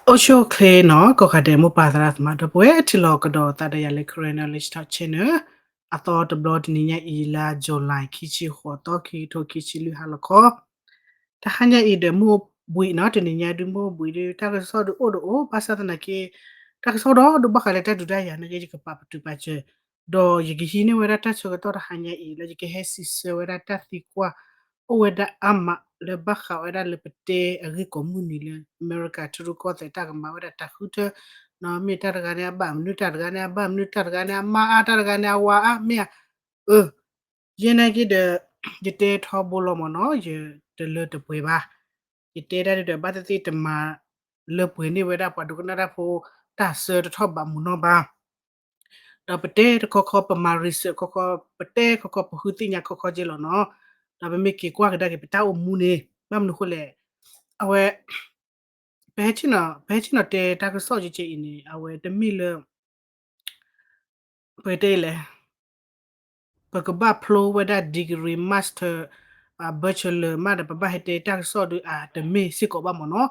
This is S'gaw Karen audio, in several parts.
အိၣ်ဆူၣ်အိၣ်ချ့နီၤ ကိးဂၤဒဲး မိၢ်ပၢ်သရၣ်သမါဒီပုၢ်ဝဲၢ် ထံၣ်လိာ်ကဒီးသးဒီးယၤလၢ Karen Knowledge Talk Channel အသီတဘျီတနံၤညါအံၤ လါ July ခံဆံဃိးသီ ခံကထိခံဆံလွံၢ် ဟါလီၤခီ တဟါညါအံၤဒီး မုၢ်အိၣ်ဘှံးနီၤ တနံၤညါဒုး မုၢ်အိၣ်ဘှံးဒုး တၢ်ကစီၣ်ဒုးအိၣ်ဒီးအိၣ် ဘၣ်ဆၣ်သနာ်က့ တၢ်ကစီၣ်ဒီးဒိၣ် ဘၣ်ဃးလၢတၢ်ဒုးတၢ်ယၤနာ်က့ ယကပာ်ပတုာ်ပာ်စၢၤ ဒီးယကဟံးန့ၢ်ဝဲဒၣ်တၢ်ဆၢကတီၢ်တဟါညါအံၤ လၢယကဟဲစံးဆၢဝဲဒၣ်တၢ်သံကွၢ် အိၣ်ဝဲဒၣ်အါမးလၢဘၣ်ဃးဝဲဒၣ်လၢပတဲအဂ့ၢ်ကိးမုၢ်နံၤလၢ အမဲရကၤထံရူၢ်ကီၢ်သဲးတၢ်ကမၤဝဲဒၣ်တၢ်ဃုထၢ နီၤ မ့ၢ်တၢ်တဂၤန့ၣ် အဘၣ်မနုၤ တၢ်တဂၤန့ၣ် အဘၣ်မနုၤ တၢ်တဂၤန့ၣ် အမါအါ တၢ်တဂၤန့ၣ် အဝၤအါ မ့ၢ်ဧါ အၢ ယဲနာ်က့ဒီး ယတဲထီဘိလီၤမ့ၢ်နီၤ ယတလၢတပှဲၤဘၣ် ယတဲဒၣ်ဒ်ဒီး ဘၣ်သ့ၣ်သ့ၣ်တမၤလၢပှဲၤန့ၢ်ဝဲဒၣ်ပှၤဒိကနၣ်တၢ်ဖိ တၢ်ဆၢတထီၣ်ဘးမုာ်နီၢ်ဘၣ် ဒီးပတဲတခီခီ ပမၤ research ခီခီ ပတဲခီခီ ပဃုသ့ၣ်ညါခီခီက့လီၤနီၤ ဒီးပမ့ၢ်က့ၤကွၢ်ကဒါက့ၤ ပတၢ်အိၣ်မူန့ၣ် ဘၣ်မနုၤဃိလဲၣ် အဝဲ ပဟဲဆ့ၣ်နီၤ ပဟဲဆ့ၣ်နီၤတဲတၢ်ကစီၣ်ကဲကဲအံၤန့ၣ် အဝဲတမ့ၢ်လၢ ပကတဲလဲၣ် ပကဘၣ်ဖျိဝဲဒၣ် degree master bachelor မးဒီး ပဘၣ်ဟဲတဲတၢ်ကစီၣ်ဒုး အတမ့ၢ်စ့ၢ်ကီးဘၣ်မ့ၢ်နီၤ ဒ်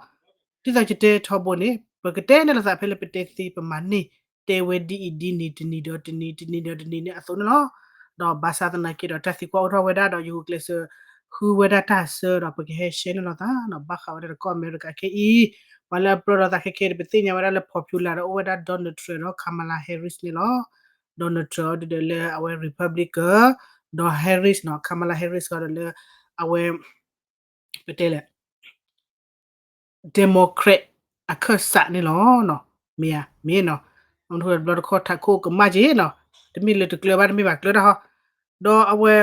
သိးယတဲထီဘိန့ၣ် ပကတဲန့ၣ်လီၤသးဖဲလၢပတဲသ့ ပမၤန့ၢ် တဲဝဲဒ်အံၤဒ်န့ၣ် တနံၤဒီးတနံၤ တနံၤဒီးတနံၤန့ၣ်အသိးန့ၣ်လီၤ ဒီးဘၣ်ဆၣ်သနာ်က့ဒီး တၢ်သံကွၢ်အိၣ်ထီၣ်ဝဲဒၣ်ဒီး ယဂုာ်ကျဲးစၢး ဃုဝဲဒၣ်တၢ်ဆၢဒီး ပကဟဲရှဲန့ၣ်လီၤသးနီၤ ဘၣ်ဃးဝဲဒၣ်တကီၢ်အမဲရကၤခဲအံၤ ပှၤလၢအပျၢ်ဒီးသးခဲခဲဒီး ပသ့ၣ်ညါဝဲဒၣ်လၢ popular ဒီးအိၣ်ဝဲဒၣ် Donald Trump ဒီး Kamala Harris န့ၣ်လီၤ Donald Trump အီၤဒုးဒီးလၢအဝဲ Republican ဒီး Harris နီၤ Kamala Harris အီၤဒီးလၢ အဝဲ ပတဲလဲၣ် Democrat အခၢၣ်စးန့ၣ်လီၤ မ့ၢ်ဧါ မ့ၢ်နီၤ အမနုၤတဘျီတခီၣ်ထးခိၣ်ကမၣ်က့နီၤ တမ့ၢ်လၢတကျၢၤဘၣ် တမ့ၢ်ဘၣ်ကျၢၤတၢ်ဟီ ဒီးအဝဲ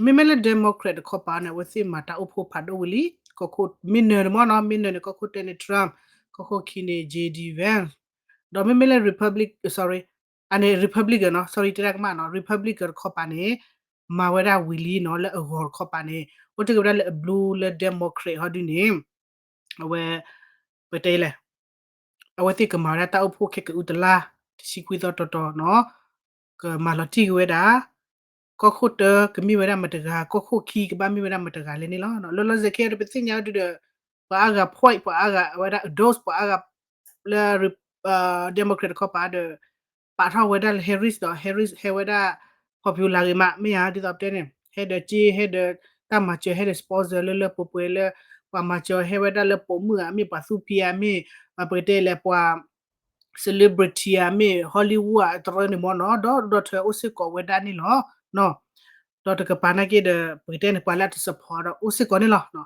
မ့မ့ၢ်လၢ Democrat တခီပၤန့ၣ် အဝဲသ့ၣ်မၤတၢ်အိၣ်ဖှိၣ်ဖးဒိၣ်ဝံၤလံ ကီၢ်ခိၣ်မ့ၢ်နၢၤန့ၣ်မ့ၢ်နီၤ မ့ၢ်နၢၤန့ၣ် ကီၢ်ခိၣ်တဲန့ၣ် Trump ကီၢ်ခိၣ်ခံန့ၣ် J D Vance ဒီးမ့မ့ၢ်လၢ Republic sorry အန့ၣ် Republican နီၤ sorry တဲဒၣ်ကမၣ်နီၤ Republican တခီပၤန့ၣ် မၤဝဲဒၣ်ဝံၤလံနီၤ လၢအဂီၤတခီပၤန့ၣ် အိၣ်တ့ၢ်က့ၤဝဲဒၣ်လၢအ blue လၢ Democrat ဟီဒုန့ၣ် အဝဲ ပတဲလဲၣ် အဝဲသ့ၣ်ကမၤဝဲဒၣ်တၢ်အိၣ်ဖှိၣ်ခဲကအုတလါ တဆံခွံသီတီၤတီၤနီၤ ကမၤလီၤတံၢ်က့ၤဝဲဒၣ် ကီၢ်ခိၣ်တၢကမ့ၢ်ဝဲဒၣ်မတၤတဂၤ ကီၢ်ခိၣ်ခံကဘၣ်မ့ၢ်ဝဲဒၣ်မတၤတဂၤလဲၣ်န့ၣ်လီၤ. လၢလီၤစဲးခဲအံၤဒီး ပသ့ၣ်ညါဒုဒီး ပှၤအါဂၤ point ပှၤအါဂၤဝဲဒၣ် those ပှၤအါဂၤ လၢ Democrat တခီပၤဒီး ပာ်ထီၣ်ဝဲဒၣ်လၢ Harris ဒီး Harris ဟဲဝဲဒၣ် popular ဂ့ၤမး မ့ၢ်ဧါ ဒ်သိးပတဲန့ၣ် ဟဲဒီးက့ ဟဲဒီးတၢ်မၤစၢၤ ဟဲဒီး sponsor လၢလၢပှဲၤပှဲၤလၢ ပှၤမၤစၢၤဟဲဝဲဒၣ်လၢပိာ်မုၣ်ဧါ မ့ၢ်ပှၤသူဖံးဧါ မ့ၢ် ပကတဲလဲၣ်ပှၤ celebrity ဧါ မ့ၢ် Hollywood ဧါတရၢန့ၣ်မ့ၢ်နီၤ ဒီး ဒီးထၢအိၣ်စ့ၢ်ကီးဝဲဒၣ်န့ၣ်လီၤ. ဒီးတကပၤနာ်က့ဒီး ပကတဲန့ၣ် ပှၤလၢအတ support ဒီးအိၣ်စ့ၢ်ကီးန့ၣ်လီၤ.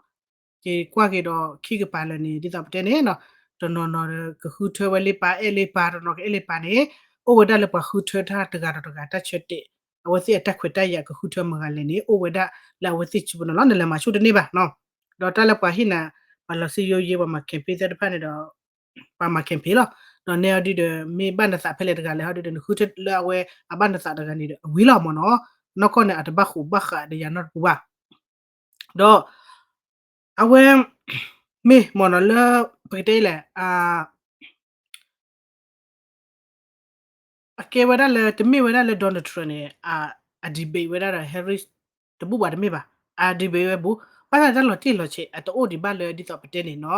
က့ၤကွၢ်က့ၤဒီးခံကပၤလၢာ်န့ၣ် ဒ်သိးပတဲန့ၣ်နီၤ တနီၤနီၤဒီးကဃုထၢဝဲလ့ပာ် အဲၣ်လ့ပာ် တနီၤကအဲၣ်လ့ပာ်န့ၣ် အိၣ်ဝဲဒၣ်လၢပှၤဃုထၢတၢ်တဂၤဒီးတဂၤတၢ်ဆၢတဲာ် အဝဲသ့ၣ်အတၢ်ခွဲးတၢ်ယာ်ကဃုထၢမတၤဂၤလဲၣ်န့ၣ် အိၣ်ဝဲဒၣ်လၢအဝဲသ့ၣ်စုပူၤန့ၣ်လီၤ နလဲၤမၤဆူၣ်တန့ၢ်ဘၣ်နီၤ. ဒီးတၢ်လၢပှၤဟ့ၣ်နၤ ပှၤလီၤစံယိယ့ ပှၤမၤ campaign သ့ၣ်တဖၣ်န့ၣ်ဒီး ပှၤမၤ campaign လီၤ. ဒီးနဲအီၤဒုဒီး မ့ၢ်ဘၣ်နသးဖဲလဲၣ်တဂၤလဲၣ်ဟီဒုဒီး နဃုထၢလၢအဝဲအဘၣ်နသးတဂၤန့ၣ်ဒီး အဝံၤလီၤမ့ၢ်နီၤ. နီၢ်ကီၢ်န့ၣ် အတဘၣ်ဃိးဘၣ်ဃးဒီးယၤနီတပူၤဘၣ်. ဒီး အဝဲ မ့ၢ်မ့ၢ်နီၤလၢ ပကတဲလဲၣ် အကဲဝဲဒၣ်လၢ တမ့ၢ်ဝဲဒၣ်လၢ Donald Trump န့ၣ် အ debate ဝဲဒၣ်ဒီး Harris တဘူၣ်ဘၣ်တမ့ၢ်ဘၣ် အ debate ဝဲဘူး ဘၣ်ဆၣ်တၢ်လီၤတံၢ်လီၤဆဲး အတအိၣ်ဒံးဘၣ်လၢဒ်သိးပတဲန့ၣ်နီၤ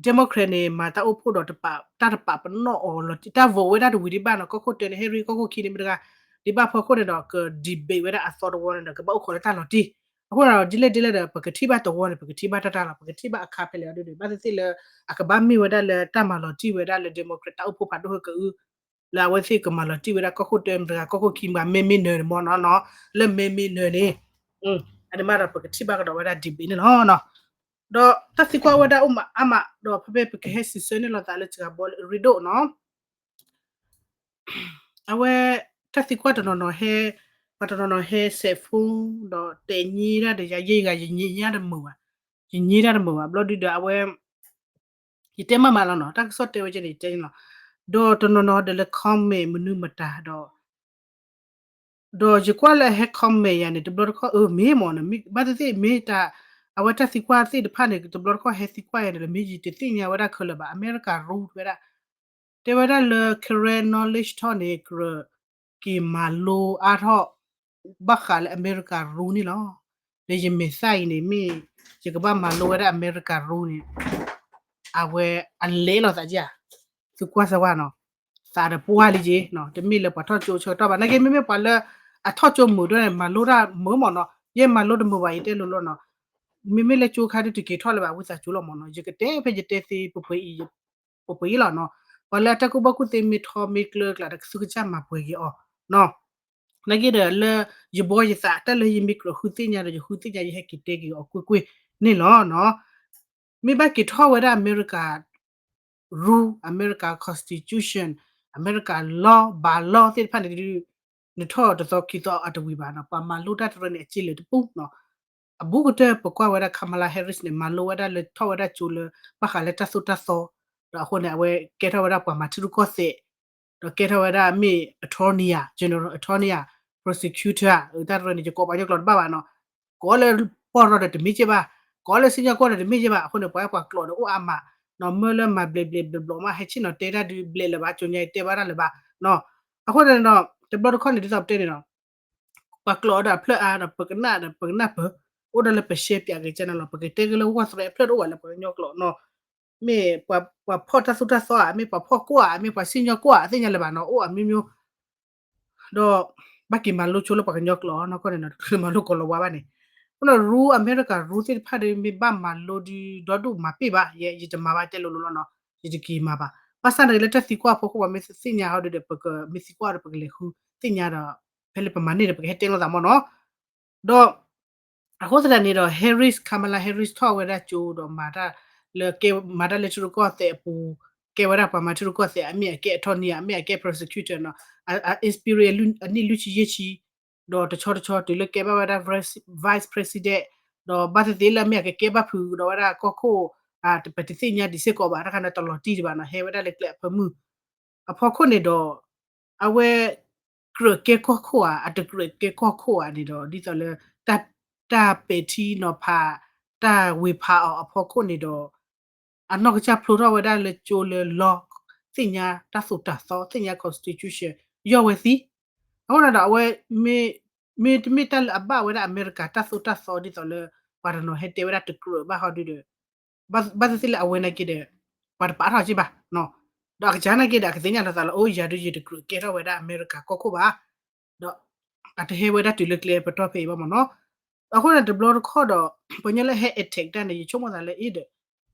Democrat န့ၣ် မၤတၢ်အိၣ်ဖှိၣ်ဒီးတပာ် တၢ်တပာ်ပနီၣ်အီၤလီၤတံၢ် တၢ် vote ဝဲဒၣ်တဝံၤဒံးဘၣ်နီၤ ကီၢ်ခိၣ်တၢန့ၣ် Harris ကီၢ်ခိၣ်ခံန့ၣ်မ့ၢ်တဂၤ ဒံးဘၣ်ဖီခိၣ်န့ၣ်ဒီး က debate ဝဲဒၣ်အသီတဝီန့ၣ်ဒီး ကဘၣ်အိၣ်ခိးလၢတၢ်လီၤတံၢ် အဃိဒီးဒ်လဲၣ်ဒ်လဲၣ်ဒီး ပကထံၣ်ဘၣ်တဝီန့ၣ် ပကထံၣ်ဘၣ်တၢ်တၢ်လီၤ ပကထံၣ်ဘၣ်အခါဖဲလဲၣ်အီၤဒုဒီး ဘၣ်သ့ၣ်သ့ၣ်လၢ အကဘၣ်မ့ၢ်ဝဲဒၣ်လၢတၢ်မၤလီၤတံၢ်ဝဲဒၣ်လၢ Democrat တၢ်အိၣ်ဖှိၣ်ဖးဒိၣ်ဟဲကအု လၢအဝဲသ့ၣ်ကမၤလီၤတံၢ်ဝဲဒၣ်ကီၢ်ခိၣ်တၢမတၤတဂၤ ကီၢ်ခိၣ်ခံမတၤဂၤ မဲမ့ၢ်နၢၤန့ၣ်မ့ၢ်နီၤနီၤ လၢမဲမ့ၢ်နၢၤန့ၣ် အန့ၣ်မးဒီးပကထံၣ်ဘၣ်ကဒီးဝဲဒၣ် debate န့ၣ်လီၤ. ဒီးတၢ်သံကွၢ်ဝဲဒၣ်အိၣ်မးအါမး ဒီးဖဲဖဲပကဟဲစံးဆၢန့ၢ်လိာ်သးလၢစှၤဘီလၢအရ့ဒိၣ်နီၤ အဝဲ တၢ်သံကွၢ်တနီၤနီၤဟဲ ပှၤတနီၤနီၤဟဲ စဲးဖိ ဒီးတဲာ်ညံတၢ်ဒီးယၤ ယဲယဂၤ ယညံတၢ်တမုာ်ဘၣ် ယညံတၢ်တမုာ်ဘၣ် ဘျီဒုဒီးအဝဲ ယတဲမးမးလီၤနီၤ တၢ်ကစီၣ်တဲဝဲကဲန့ၣ် ယတဲန့ၣ်လီၤ. ဒီးတနီၤနီၤဒီးလဲၤ comment မနုၤမတၤဒီး ဒီးယကွၢ်လၢအဟဲ comment ယၤန့ၣ် တဘျီတခီၣ် အၢ မ့ၢ်မ့ၢ်နီၤ ဘၣ်သ့ၣ်သ့ၣ်မ့ၢ်တၢ် အဝဲတၢ်သံကွၢ်သ့ၣ်တဖၣ်န့ၣ် တဘျီတခီၣ်ဟဲသံကွၢ်ယၤန့ၣ် မ့ၢ်ယတသ့ၣ်ညါဝဲဒၣ်ခဲလၢာ်ဘၣ် အမဲရကၤ rule ဝဲဒၣ် တဲဝဲဒၣ်လၢ Karen Knowledge Talk န့ၣ် ကြၢး က့ၤမၤလိအါထီၣ် ဘၣ်ဃးလၢအမဲရကၤ rule န့ၣ်လီၤ. ဒီးယမဲာ်သၣ်အံၤန့ၣ် မ့ၢ်ယကဘၣ်မၤလိဝဲဒၣ်အမဲရကၤ rule န့ၣ် အဝဲအလဲလိာ်သးက့ဧါ, သုကွၢ်စၢၤဝဲနီၤ, သးဒီးပှၢ်လံက့, တမ့ၢ်လၢပှၤထီၣ်ကၠိဆၢကတီၢ်ဘၣ်, နာ်က့မ့မ့ၢ်ပှၤလၢအထီၣ်ကၠိမုာ်ဒ်န့ၣ် မၤလိတၢ်မုာ်မ့ၢ်နီၤ, ယဲမၤလိတမုာ်ဘၣ် ယတဲလိၤလိၤနီၤ, မ့မ့ၢ်လၢကၠိခါဒုးတက့ၤထီၣ်လၢၤဘၣ် ဝံသးစူၤလီၤမ့ၢ်နီၤ, ယကတဲဖဲယတဲသ့ ပှဲၤအံၤ ပှဲၤအံၤလီၤနီၤ, ပှၤလၢအတၢ်ကူၣ်ဘၣ်ကူၣ်သ့မ့ၢ်ထီမ့ၢ်ကျၢၤကျါဒီး ကသူကစၢ်မၤပှဲၤက့ၤအီၤနီၤ, နာ်က့ဒီးလၢ ယဘီယသး တၢ်လၢယမ့ၢ်ကြၢးဃုသ့ၣ်ညါဒီး ယဃုသ့ၣ်ညါ ယဟဲက့ၤတဲက့ၤအီၤကွ့ၢ်ကွ့ၢ်န့ၣ်လီၤနီၤ, မ့ၢ်ဘၣ်က့ၤထီၣ်ဝဲဒၣ် America rule, America constitution, America law, by law သ့ၣ်တဖၣ်န့ၣ်ဒုး နထီၣ်တသီခံသီအတဝံၤဘၣ်နီၤ, ပှၤမၤလိတၢ်တရၢန့ၣ် အစ့လၢတပူၤနီၤ, အဘူးကတၢၢ်ပကွၢ်ဝဲဒၣ် Kamala Harris န့ၣ် မၤလိဝဲဒၣ်လၢထီၣ်ဝဲဒၣ်ကၠိလၢ ဘၣ်ဃးလၢတၢ်သိၣ်တၢ်သီ, ဒီးအဃိန့ၣ် အဝဲကဲထီၣ်ဝဲဒၣ်ပှၤမၤထံရူၢ်ကီၢ်သဲး, ဒီးကဲထီၣ်ဝဲဒၣ်မ့ၢ် attorney, general attorney, prosecutor တၢ်တရၢန့ၣ် ယကိးပှၤကညီကျိာ်တဘၣ်ဘၣ်နီၤ, ကိးလၢပီၢ်ရီဒီးတမ့ၢ်က့ဘၣ်, ကိးလၢစံၣ်ညီၣ်ကွီၢ်ဒီးတမ့ၢ်က့ဘၣ်, အဃိန့ၣ် ပှၤပှၤကျိာ်ဒီးအိၣ်အါမးနီၤ, မ့ၢ်လၢမၤဘျဲးဘျဲးဘျီဘျီမး ဟဲဆ့ၣ်နီၤတဲတၢ်ဒုးဘျဲးလၢၤဘၣ် ကၠိညါတဲဘၣ်တၢ်လၢၤဘၣ်နီၤ, အဃိန့ၣ်ဒီး တဘျီတခီၣ်န့ၣ် ဒ်သိးပတဲန့ၣ်နီၤ ပှၤကျိာ်ဒီးအဖျၢၣ်အါဒီး ပကနၣ်ဒီးပကနၣ်ပၢၢ်, အိၣ်ဒီးလၢပရှဲပၠးက့ၤကန့ၣ်လီၤ, ပကတဲက့ၤလၢဝီၢ်သရဲအဖျၢၣ်တအိၣ်ဘၣ်လၢပှၤကညီကျိာ်နီၤ, မ့ၢ်ပှၤဖီၣ်တၢ်သိၣ်တၢ်သီဧါ, မ့ၢ်ပှၤဖီၣ်ကိၢ်ဧါ, မ့ၢ်ပှၤစံၣ်ညီၣ်ကွီၢ်ဧါ, သ့ၣ်ညါလၢၤဘၣ်နီၤ, အိၣ်အမျိုးမျိုး ဒီး ဘၣ်က့ၤမၤလိဆိလၢပှၤကညီကျိာ်နီၢ်ကီၢ်န့ၣ်နီၤ, တချုးမၤလိကိးလီၤဝါဘၣ်န့ၣ်, အဃိန့ၣ် rule, America rule သ့ၣ်တဖၣ်ဒီး မ့ၢ်ဘၣ်မၤလိဒုးဒီဒူၣ်မၤပ့ၢ်ဘၣ်, ယဲ ယတမၤဘၣ်တဲလိၤလိၤလီၤနီၤ, ယတက့ၤမၤဘၣ်, ဘၣ်ဆၣ်န့ၣ်လၢတၢ်သံကွၢ်အဖီခိၣ် ပှၤမ့ၢ်သ့ၣ်ညါဟီဒုးဒီး ပကမ့ၢ်သံကွၢ်ဒီး ပကလဲၤဃုသ့ၣ်ညါဒီး ဖဲလၢပမၤန့ၢ်ဒီး ပကဟဲတဲလိာ်သးမ့ၢ်နီၤ, ဒီး အဃိသတးန့ၣ်ဒီး Harris, Kamala Harris ထီၣ်ဝဲဒၣ်ကၠိဒီးမၤတၢ်လၢ ကဲမၤတၢ်လၢထံရူၢ်ကီၢ်သဲးအပူၤ, ကဲဝဲဒၣ်ပှၤမၤထံရူၢ်ကီၢ်သဲး အမ့ၢ်အကဲ attorney ဧါ, အမ့ၢ်အကဲ prosecutor နီၤ, အ experience အနံၣ်လွံၢ်ဆံယဲၢ်ဆံ, ဒီးတဆီတဆီတုၤလၢကဲဘၣ်ဝဲဒၣ် vice president, ဒီးဘၣ်သ့ၣ်သ့ၣ်လၢအမ့ၢ်အကကဲဘၣ်ဖုးကဒီးဝဲဒၣ်ကီၢ်ခိၣ်, ပတသ့ၣ်ညါဒံးစ့ၢ်ကီးဘၣ်, တၢ်ခါန့ၣ်တလီၤတံၢ်ဒံးဘၣ်နီၤ, ဟဲဝဲဒၣ်လၢကျဲအဖၢမုၢ် အဖီခိၣ်န့ၣ်ဒီး အဝဲ ကြၢးကဲကီၢ်ခိၣ်ဧါ, အတကြၢးကဲကီၢ်ခိၣ်ဧါန့ၣ်ဒီး ဒ်သိးလၢ တၢ်ပဲာ်ထံနီၤဖး တၢ်ဝ့ၤဖးအီၤအဖီခိၣ်န့ၣ်ဒီး အနီၢ်ကစၢ်ဖျိထီၣ်ဝဲဒၣ်လၢကၠိလၢ law, သ့ၣ်ညါတၢ်သိၣ်တၢ်သီ, သ့ၣ်ညါ constitution, ယီၢ်ဝဲသံ, အဃိန့ၣ်ဒီး အဝဲ မ့တမ့ၢ်တၢ်လၢအဘၣ်ဝဲဒၣ်အမဲရကၤတၢ်သိၣ်တၢ်သီ ဒ်သိးလၢ ပှၤတနီၤဟဲတဲဝဲဒၣ်တကြၢးဘၣ်ဟီဒုဒီး ဘၣ်သ့ၣ်သ့ၣ်လၢအဝဲနာ်က့ဒီး ပှၤတပာ်ထီၣ်က့ဘၣ်, ဒီးအကစၢ်နာ်က့ဒီး အကသ့ၣ်ညါလီၤသးလၢ အိၣ်ယၤဒုးယတကြၢးကဲထီၣ်ဝဲဒၣ်အမဲရကၤကီၢ်ခိၣ်ဘၣ်, ဒီး အတဟဲဝဲဒၣ်တုၤလၢကျဲပတီၢ်ဖဲအံၤဘၣ်မ့ၢ်နီၤ, အဃိန့ၣ်တဘျီတခီၣ်ဒီး ပှၤကညီလၢဟဲ attack တၢ်န့ၣ် ယဆိကမိၣ်သးလၢအ့ၣ်ဒီး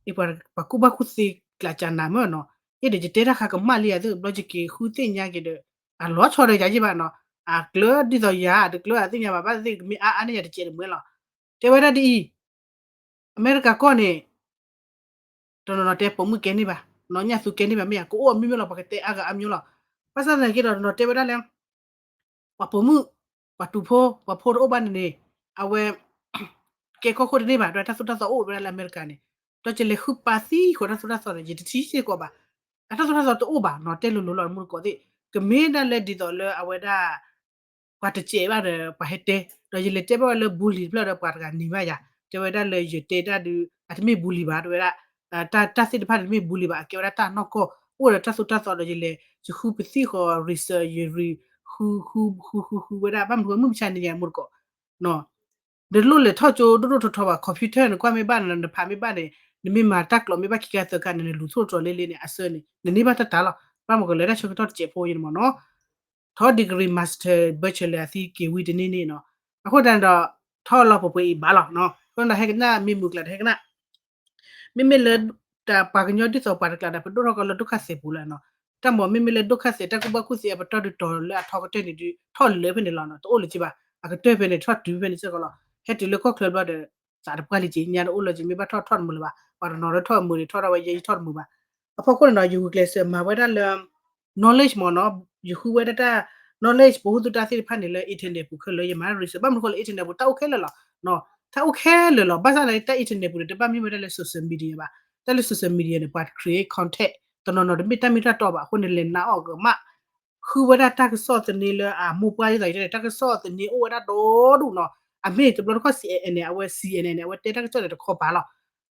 အ့ၣ်ပှၤကူၣ်ဘၣ်ကူၣ်သ့ကျးကနၤမ့ၢ်နီၤ, အ့ၣ်ဒီးယတဲတၢ်ဃးကမၣ်လံယၤသ့ၣ်တဘျီယက့ၤဃုသ့ၣ်ညါက့ၤဒီး အလီၤဆီဒီးယၤယ့ၢ်ဘၣ်နီၤ, အကျၢၤဒ်သိးယၤ တကျၢၤအသ့ၣ်ညါဘၣ် ဘၣ်သ့ၣ်သ့ၣ်ကမ့ၢ်အါအါန့ၢ်ယၤတစဲးတမှဲလီၤ, တဲဝဲဒၣ်ဒ်အံၤ အမဲရကၤကီၢ်န့ၣ် တနီၤနီၤတဲပိာ်မုၣ်ကဲန့ၢ်ဘၣ်, နီၢ်ညၣ်သူကဲန့ၢ်ဘၣ်မ့ၢ်ယၤ ကအိၣ်အမျိုးမျိုးလီၤ ပှၤကတဲအါဂၤအမျိုးလီၤ, ဘၣ်ဆၣ်သနာ်က့ဒီးတနီၤတဲဝဲဒၣ်လၢ ပှၤပိာ်မုၣ် ပှၤတူဖိ ပှၤဖိတအိၣ်ဘၣ်န့ၣ်န့ၣ် အဝဲ ကဲကီၢ်ခိၣ်တန့ၢ်ဘၣ် တၢ်သိၣ်တၢ်သီအိၣ်ဝဲဒၣ်လၢအမဲရကၤန့ၣ်, ဒီးကလဲၤဃုပာ်သံဃီၤတၢ်သိၣ်တၢ်သီန့ၣ် ယတထံၣ်စ့ၢ်ကီးဘၣ်, အတၢ်သိၣ်တၢ်သီတအိၣ်ဘၣ်နီၤ တဲလိၤလိၤလီၤမူတကိးသ့ၣ်, ကမ့ၢ်ဒၣ်လၢဒ်သိးလၢအဝဲဒၣ် ပှၤတစဲးဘၣ်ဒီး ပှၤဟဲတဲ, ဒီးယလဲၤတဲဘၣ်ဝဲလၢ bully တဖျၢၣ်ဒီးပှၤတဂၤနံၤဘၣ်ယၤ, တဲဝဲဒၣ်လၢယတဲတၢ်ဒုး အတမ့ၢ် bully ဘၣ် တဲဝဲဒၣ်, တၢ်သ့ၣ်တဖၣ်န့ၣ်တမ့ၢ် bully ဘၣ် အကဲဝဲဒၣ်တၢ်နီၢ်ကီၢ် အိၣ်ဒီးတၢ်သိၣ်တၢ်သီဒီးယလဲၤ ယဃုပသံၣ်ဃီၤ research ယရံ ဃုဃုဃုဃုဃုဝဲဒၣ် ဘၣ်မနုၤမုၢ်မဆါန့ၣ်ယမူတကိး နလိၣ်လဲၤထီၣ်ကၠိဒိၣ်ဒိၣ်ထီထီဘၣ် computer နကွၢ်မ့ၢ်ဘၣ်န့ၣ် နဖးမ့ၢ်ဘၣ်န့ၣ် နမ့ၢ်မၤတၢ်ကျိးမ့ၢ်ဘၣ်ခံခါသၢခါန့ၣ် နလူၤထိၣ်တြီၤလ့လ့န့ၣ် အဆၢန့ၣ် နန့ၢ်ဘၣ်တၢ်တၢ်လီၤ. ဘၣ်မနုၤကလဲၤတၢ်ဆၢကတီၢ်တစဲးဖိယဲန့ၣ်မ့ၢ်နီၤ. ထီၣ် degree master bachelor အသံက့ၤဝံၤတန့ၢ်န့ၣ်နီၤ. အဃိသတးန့ၣ်ဒီး ထီၣ်လီၤပှဲၤပှဲၤအံၤဘၣ်လီၤ. အဃိန့ၣ်ဒီးဟဲကနၣ်မ့ၢ်မုာ်ကျါဒီးဟဲကနၣ် မ့မ့ၢ်လၢ ပှၤကညီဒ်သိးပှၤတကျါဒီး ပဒိၣ်ထီၣ်ကီးလၢဒိၣ်ခါသဲးပူၤလီၤနီၤ. တၢ်မ့ၢ်မ့မ့ၢ်လၢဒိၣ်ခါသဲး တၢ်ကူၣ်ဘၣ်ကူၣ်သ့အပတီၢ်ဒုးတီၤလၢအထီကတၢၢ်န့ၣ်ဒုး ထီၣ်လၢဖဲန့ၣ်လီၤနီၤ. တအိၣ်လၢၤက့ဘၣ်. အကတၢၢ်ဖဲန့ၣ် ထီၣ်တုၤဖဲန့ၣ်စ့ၢ်ကီးလီၤ. ဟဲတုၤလၢကီၢ်ချၢဘျီဒီး သးတပှၢ်လံက့ ညါတအိၣ်လၢၤက့ မ့ၢ်ဘၣ်ထီၣ်ထီၣ်တမုာ်လၢၤဘၣ်. ပှၤတနီၤလၢထီၣ်မုာ်န့ၣ် ထီၣ်ထီၣ်ဝဲယဲယထီၣ်တမုာ်ဘၣ်. အဖီခိၣ်န့ၣ်နီၤ ယဂုာ်ကျဲးစၢးမၤဝဲဒၣ်လၢ knowledge မ့ၢ်နီၤ, ယဃုဝဲဒၣ်တၢ် knowledge ပဟူသူၣ်တၢ်သ့ၣ်တဖၣ်န့ၣ်လၢ internet ပူၤခဲလၢာ် ယမၤ research ဘၣ်မနုၤဃိလၢ internet ပူၤတၢ်အိၣ်ခဲလၢာ်လီၤ. တၢ်အိၣ်ခဲလၢာ်လီၤ. ဘၣ်ဆၣ်သနာ်က့ တၢ် internet ပူၤန့ၣ် တဘၣ်မ့ၢ်ဝဲဒၣ်လၢ social media ဘၣ်. တၢ်လၢ social media န့ၣ် ပှၤ create content တနီၤနီၤတမ့ၢ်တၢ်မ့ၢ်တၢ်တီဘၣ်. အဃိန့ၣ် လဲၤနာ်အီၤကမၣ် ဃုဝဲဒၣ်တၢ်ကစီၣ်သန့လၢအမိၢ်ပှၢ်ဒ်သိးယတဲန့ၣ် တၢ်ကစီၣ်သန့အိၣ်ဝဲဒၣ်ဒီဒူၣ်နီၤ. အမ့ၢ်တဘျီတခီၣ် CNN န့ၣ် အဝဲ CNN န့ၣ် အဝဲတဲတၢ်ကစီၣ်န့ၣ်တခီပၤလီ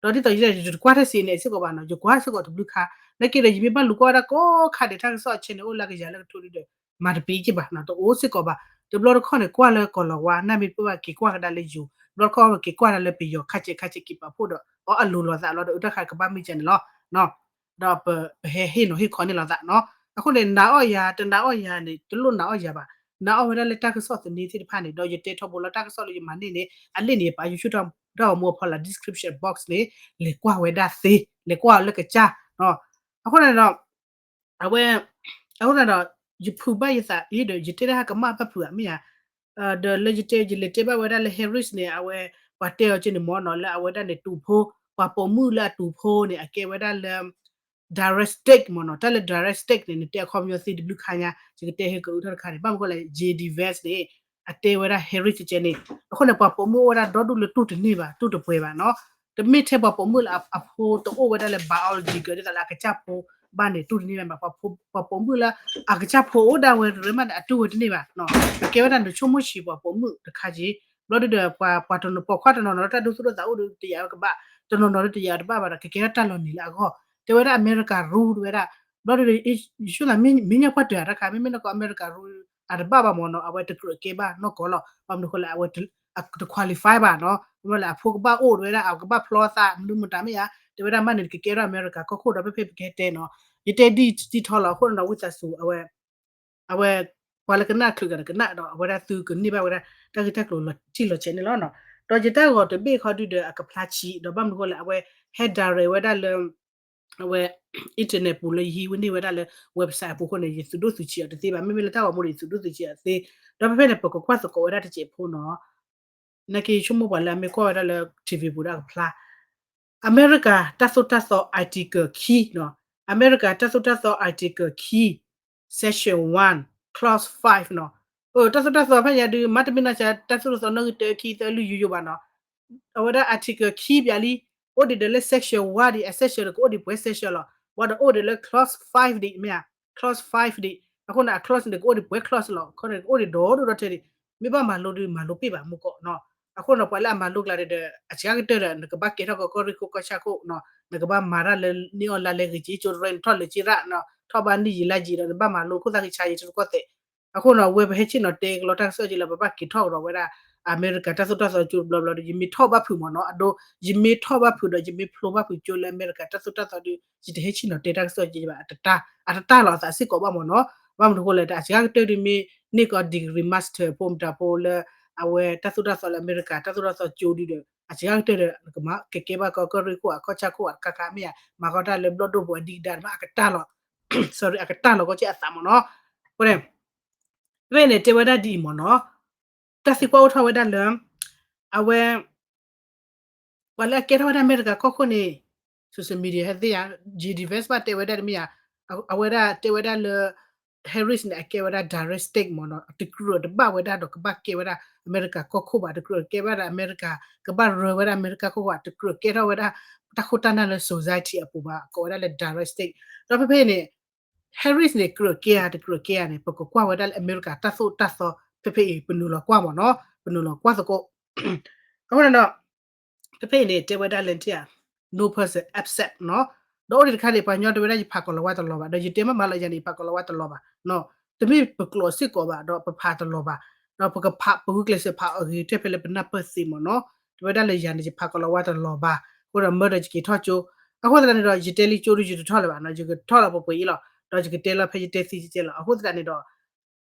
ၤ. ဒီးဒ်သိးယတဲ ယတကွၢ်တၢ် CNN စ့ၢ်ကီးဘၣ်နီၤ, ယကွၢ်စ့ၢ်ကီးတဘျုးခါ, နာ်က့ဒီး ယမ့ၢ်ဘၣ်လူၤကွၢ်ဝဲဒၣ်ကိးခါဒဲး တၢ်ကစီၣ်အ channel အိၣ်လၢကယၤလၢကထိဒ်ဒီး မၤတပ့ၤက့ဘၣ်နီၤ, တအိၣ်စ့ၢ်ကီးဘၣ်. တဘျီတခီၣ်န့ၣ် ကွၢ်လၢကီၢ်လီၤဝါ နၢ်မ့ၢ်တပၢၢ်ဘၣ်က့ၤကွၢ်ကဒါလၢယိၤ, တဘျီတခီၣ်က့ၤကွၢ်ဒၣ်လၢပယီၤ ခါစဲးခါစဲးက့ၤပာ်ဖှိၣ်ဒီး အီၣ်အလိၤလိာ်သးလီၤဒီး အတၢ်ခါကဘၣ်မ့ၢ်ကန့ၣ်လီၤ. ဒီးပဟဲဟ့ၣ်နီၤဟ့ၣ်ခီန့ၢ်လိာ်သးနီၤ. အဃိန့ၣ် နာ်အီၣ်ယၤ တနာ်အီၣ်ယၤန့ၣ် တလိၣ်နာ်အီၣ်ယၤဘၣ်. နာ်အီၣ်ဝဲဒၣ်လၢတၢ်ကစီၣ်သန့သ့ၣ်တဖၣ်န့ၣ် ဒီးယတဲထီဘိလၢတၢ်ကစီၣ်လၢယမၤန့ၢ်န့ၣ် အလံာ်န့ၣ် ပာ် YouTube တၢ်ဂီၤမူအဖီလာ် description box န့ၣ် လဲၤကွၢ်ဝဲဒၣ်သ့, လဲၤကွၢ်အီၤလၢကစၢ်နီၤ. အဃိန့ၣ်ဒီး အဝဲ အဃိသတးဒီး ယဖုးဘၣ်ယသးအံၤဒီး ယတဲတၢ်ဟဲကမၣ်ဘၣ်ဖုးဧါ မ့ၢ်ဧါ. ဒီးလၢယတဲ ယလဲၤတဲဘၣ်ဝဲဒၣ်လၢ Harris န့ၣ် အဝဲ ပှၤတဲအီၤက့န့ၣ်မ့ၢ်နီၤ လၢအဝဲဒၣ်န့ၣ်တူၢ်ဖိ, ပှၤပိာ်မုၣ်လၢအတူၢ်ဖိန့ၣ် အကဲဝဲဒၣ်လၢ direct state မ့ၢ်နီၤ. တၢ်လၢ direct state န့ၣ် နတဲအခီပညီသ့တဘျုးခါညါ ယကတဲဟဲကအုးထီၣ်တခါန့ၣ် ဘၣ်မနုၤဃိလဲၣ် J D Vance န့ၣ် အတဲဝဲဒၣ် Harris ကဲန့ၣ် အဃိန့ၣ် ပှၤပိာ်မုၣ်အိၣ်ဝဲဒၣ်ဒီဒူၣ်လၢတူၢ်တန့ၢ်ဘၣ် တူၢ်တပှဲၤဘၣ်နီၤ. တမ့ၢ်ထဲပှၤပိာ်မုၣ်လၢအဖိတအိၣ်ဝဲဒၣ်လၢ biological ဒ်သိးလၢအကစၢ်ဖိဘၣ်န့ၣ် တူၢ်တန့ၢ်ဘၣ် ပှၤပိာ်မုၣ်လၢ အကစၢ်ဖိအိၣ်ဒၣ်ဝဲတရၢမးန့ၣ် အတူၢ်ဝဲတန့ၢ်ဘၣ်နီၤ. အကဲဝဲဒၣ်နဆိကမိၣ်ဆံးပှၤပိာ်မုၣ်တခါက့ ဘျီဒုဒီး ပှၤတနီၤပိာ်ခွါတနီၤနီၤလၢတၢ်ဒိသူၣ်ဒိသးအိၣ်ဒီးတယာ်ဝဲကဘၣ်, တနီၤနီၤဒီးတယာ်တဘၣ်ဘၣ်ဒီး ကကဲထီၣ်တၢ်လီၤနံၤလၢအဂီၢ်, တဲဝဲဒၣ် America rule တဲဝဲဒၣ်, ဘျီဒုဒီး ယဆိသးမ့ၢ်ညါပှၢ်တၢၢ်တခါ မ့မ့ၢ်နီၢ်ကီၢ် America rule အတဘၣ်ဘၣ်မ့ၢ်နီၤ အဝဲတကြၢးကဲဘၣ်နီၢ်ကီၢ်လီၤ. ဘၣ်မနုၤဃိလဲၣ် အဝဲတ qualify ဘၣ်နီၤ, မ့ၢ်လၢအဖိကဘၣ်အိၣ်တဲဝဲဒၣ် အကဘၣ်ဖျီသး မနုၤမတၤမ့ၢ်ဧါ, တဲဝဲဒၣ်မးန့ၣ် ကကဲထီၣ် America ကီၢ်ခိၣ်ဒီး ဖဲဖဲပကဟဲတဲနီၤ, ယတဲဒ်ထီလီၤအဃိန့ၣ်ဒီး ဝံသးစူၤ အဝဲ အဝဲ ပှၤလၢကနၣ်ချုးဂၤဒီးကနၣ်ဒီး အဝဲဒၣ်သုကန့ၢ်ဘၣ်ဝဲဒၣ် တၢ်ဂ့ၢ်တၢ်ကျိၤလီၤတံၢ်လီၤဆဲးန့ၣ်လီၤ. ဒီးယတၢ်ဂီၤတဘ့ၣ်ခီဒုဒီးအကဖျါဆံး ဒီးဘၣ်မနုၤဃိလဲၣ် အဝဲဟဲ direct ဝဲဒၣ်လၢ အဝဲ internet ပူၤလၢယဟံးဝဲန့ၢ်ဝဲဒၣ်လၢ website အပူၤအဃိန့ၣ် ယသုးဒိၣ်သုးဆံးအီၤတသ့ဘၣ်, မ့မ့ၢ်လၢတၢ်ဂီၤမူဒီး ယသုးဒိၣ်သုးဆံးအီၤတသ့, ဒီးဖဲဖဲန့ၣ် ပကကွၢ်သကိးဝဲဒၣ်တစဲးဖိနီၤ နာ်က့ဆိကမိၣ်ပှၤလၢအမ့ၢ်ကွၢ်ဝဲဒၣ်လၢ TV ပူၤဒီးအကဖျါ, အမဲရကၤတၢ်သိၣ်တၢ်သီ article ခံနီၤ, အမဲရကၤတၢ်သိၣ်တၢ်သီ article ခံ section one clause five နီၤ, တၢ်သိၣ်တၢ်သီဖဲညါဒုး မ့တမ့ၢ်နီၢ်ဆါ တၢ်သိၣ်တၢ်သီနီၣ်ဂံၢ်တၢခံသၢလွံၢ်ယိယိဘၣ်နီၤ, အဝဲဒၣ် article ခံပၠးလံ, အိၣ်ဒံးဒီးလၢ section one ဒံး အ section ဒီးကအိၣ်ဒံးပှဲၤ section လီၤ, ဝံၤဒီးအိၣ်ဒံးလၢ clause five ဒံး မ့ၢ်ဧါ, clause five ဒံး, အဃိန့ၣ် အ clause န့ၣ် ကအိၣ်ဒံးပှဲၤ clause လီၤ, ခီန့ၣ် ကအိၣ်ဒံးဒီဒူၣ်ဒီထၢဒံး, မ့ၢ်ဘၣ်မၤလိဒုးမၤလိပ့ၢ်ဘၣ်မူကီးနီၤ, အဃိန့ၣ် ပှၤလၢအမၤလိကျါဒီး အစှၤကတၢၢ်ဒီး နကဘၣ်ကဲထီၣ်ကီးကီၢ်ရ့ၣ်ခိၣ်ကီၢ်ဆၣ်ခိၣ်နီၤ, နကဘၣ်မၤတၢ်လၢန့ၢ်အီၣ်လါလဲဂ့ၤက့ၤ ကၠိတရၢနထီၣ်လၢက့ၤရၣ်နီၤ, ထီၣ်ဘၣ်နံၣ်ယံာ်လါယံာ်ဒီး နဘၣ်မၤလိခိၣ်သၣ်ကဆါယံာ်တကီၢ်သဲး, အဃိန့ၣ် အဝဲပဟဲဆ့ၣ်နီၤတဲကလီတၢ်ကစီၣ်က့လၢ ပဘၣ်က့ၤထီၣ်ကဒီးဝဲဒၣ် အမဲရကၤတၢ်သိၣ်တၢ်သီကၠိတဘျီဘျီဒီး ယမ့ၢ်ထီၣ်ဘၣ်ဖုးမ့ၢ်နီၤ, အဒိ ယမ့ၢ်ထီၣ်ဘၣ်ဖုးဒီး ယမ့ၢ်ဖျိဘၣ်ဖုးကၠိလၢအမဲရကၤတၢ်သိၣ်တၢ်သီဒုး ယတဟဲဆ့ၣ်နီၤတဲတၢ်ကစီၣ်က့ဘၣ်, အတတၢ်လီၤအသးစ့ၢ်ကီးဘၣ်မ့ၢ်နီၤ, ဘၣ်မနုၤဃိလဲၣ် အစှၤကတၢၢ်ဒုးမ့ၢ်န့ၢ်ကီး degree master ဖိမတၤဖိလၢ အဝဲတၢ်သိၣ်တၢ်သီလၢအမဲရကၤ တၢ်သိၣ်တၢ်သီကၠိဒုးဒီး အစှၤကတၢၢ်ဒီး ကကဲဘၣ်ကီးကီၢ်ရ့ၣ်ခိၣ်အကီၢ်ဆၣ်ခိၣ်အတခါခါမ့ၢ်ဧါ, မၤကီးတၢ်လၢဘျီၣ်ဒိၣ်ပူၤအဒံကဒါမး အကတၢ်လီၤ sorry အကတၢ်လီၤကီက့အသးမ့ၢ်နီၤ, အဃိန့ၣ် ဖဲန့ၣ်တဲဝဲဒၣ်ဒ်အံၤမ့ၢ်နီၤ, တၢ်သံကွၢ်အိၣ်ထီၣ်ဝဲဒၣ်လၢ အဝဲ ပှၤလၢအကဲထီၣ်ဝဲဒၣ်အမဲရကၤကီၢ်ခိၣ်န့ၣ် social media ဟဲသ့ၣ်ညါ J D Vance ဘၣ်တဲဝဲဒၣ်တမ့ၢ်ဧါ, အဝဲဒၣ်တဲဝဲဒၣ်လၢ Harris န့ၣ် အကဲဝဲဒၣ် direct state မ့ၢ်နီၤ, တကြၢးတဘၣ်ဝဲဒၣ်ဒီးကဘၣ်ကဲဝဲဒၣ်အမဲရကၤကီၢ်ခိၣ်ဘၣ်, တကြၢးကဲဝဲဒၣ်အမဲရကၤ ကဘၣ်ရၢဝဲဒၣ်အမဲရကၤကီၢ်ခိၣ်ဘၣ်, တကြၢးကဲထီၣ်ဝဲဒၣ် တၢ်ခိၣ်တၢ်နၢ်လၢ society အပူၤဘၣ်, ကိးဝဲဒၣ်လၢ direct state, ဒီးဖဲဖဲန့ၣ် Harris န့ၣ် ကြၢးကဲဧါ တကြၢးကဲဧါန့ၣ် ပကကွၢ်ဝဲဒၣ်လၢအမဲရကၤတၢ်သိၣ်တၢ်သီ ဖဲဖဲအံၤ ပနုာ်လီၤကွၢ်မ့ၢ်နီၤ, ပနုာ်လီၤကွၢ်သကိး, အဃိန့ၣ်ဒီး ဖဲဖဲအံၤန့ၣ် တဲဝဲဒၣ်လၢ no person exempt နီၤ, ဒီးအိၣ်ဒံးတခါန့ၣ် ပှၤကညီတဲဝဲဒၣ် ယဖးကီးလီၤဝါတလီၤဘၣ်, ဒီးယတဲမ့ၢ်မၤလီၤယၤန့ၣ် ယဖးကီးလီၤဝါတလီၤဘၣ်, တမ့ၢ်ပကျိာ်စ့ၢ်ကီးဘၣ် ဒီးပဖးတလီၤဘၣ်, ဒီးပကဖး ပဂုာ်ကျဲးစၢးဖးအီၤဂ့ၤ ထဲဖဲလၢပနၢ်ပၢၢ်သ့မ့ၢ်နီၤ, တဲဝဲဒၣ်လၢယၤန့ၣ် ယဖးကီးလီၤဝါတလီၤဘၣ်, အဃိဒီးမၢဒီးယက့ၤထီၣ်ကၠိ, အဃိသတးန့ၣ်ဒီး ယတဲလံကၠိဒီးယတထီၣ်လၢၤဘၣ်နီၤ, ယကထီၣ်လီၤပှဲၤပှဲၤအံၤလီၤ, ဒီးယကတဲလီၤဖဲယတဲသံယတဲလီၤ, အဃိသတးန့ၣ်ဒီး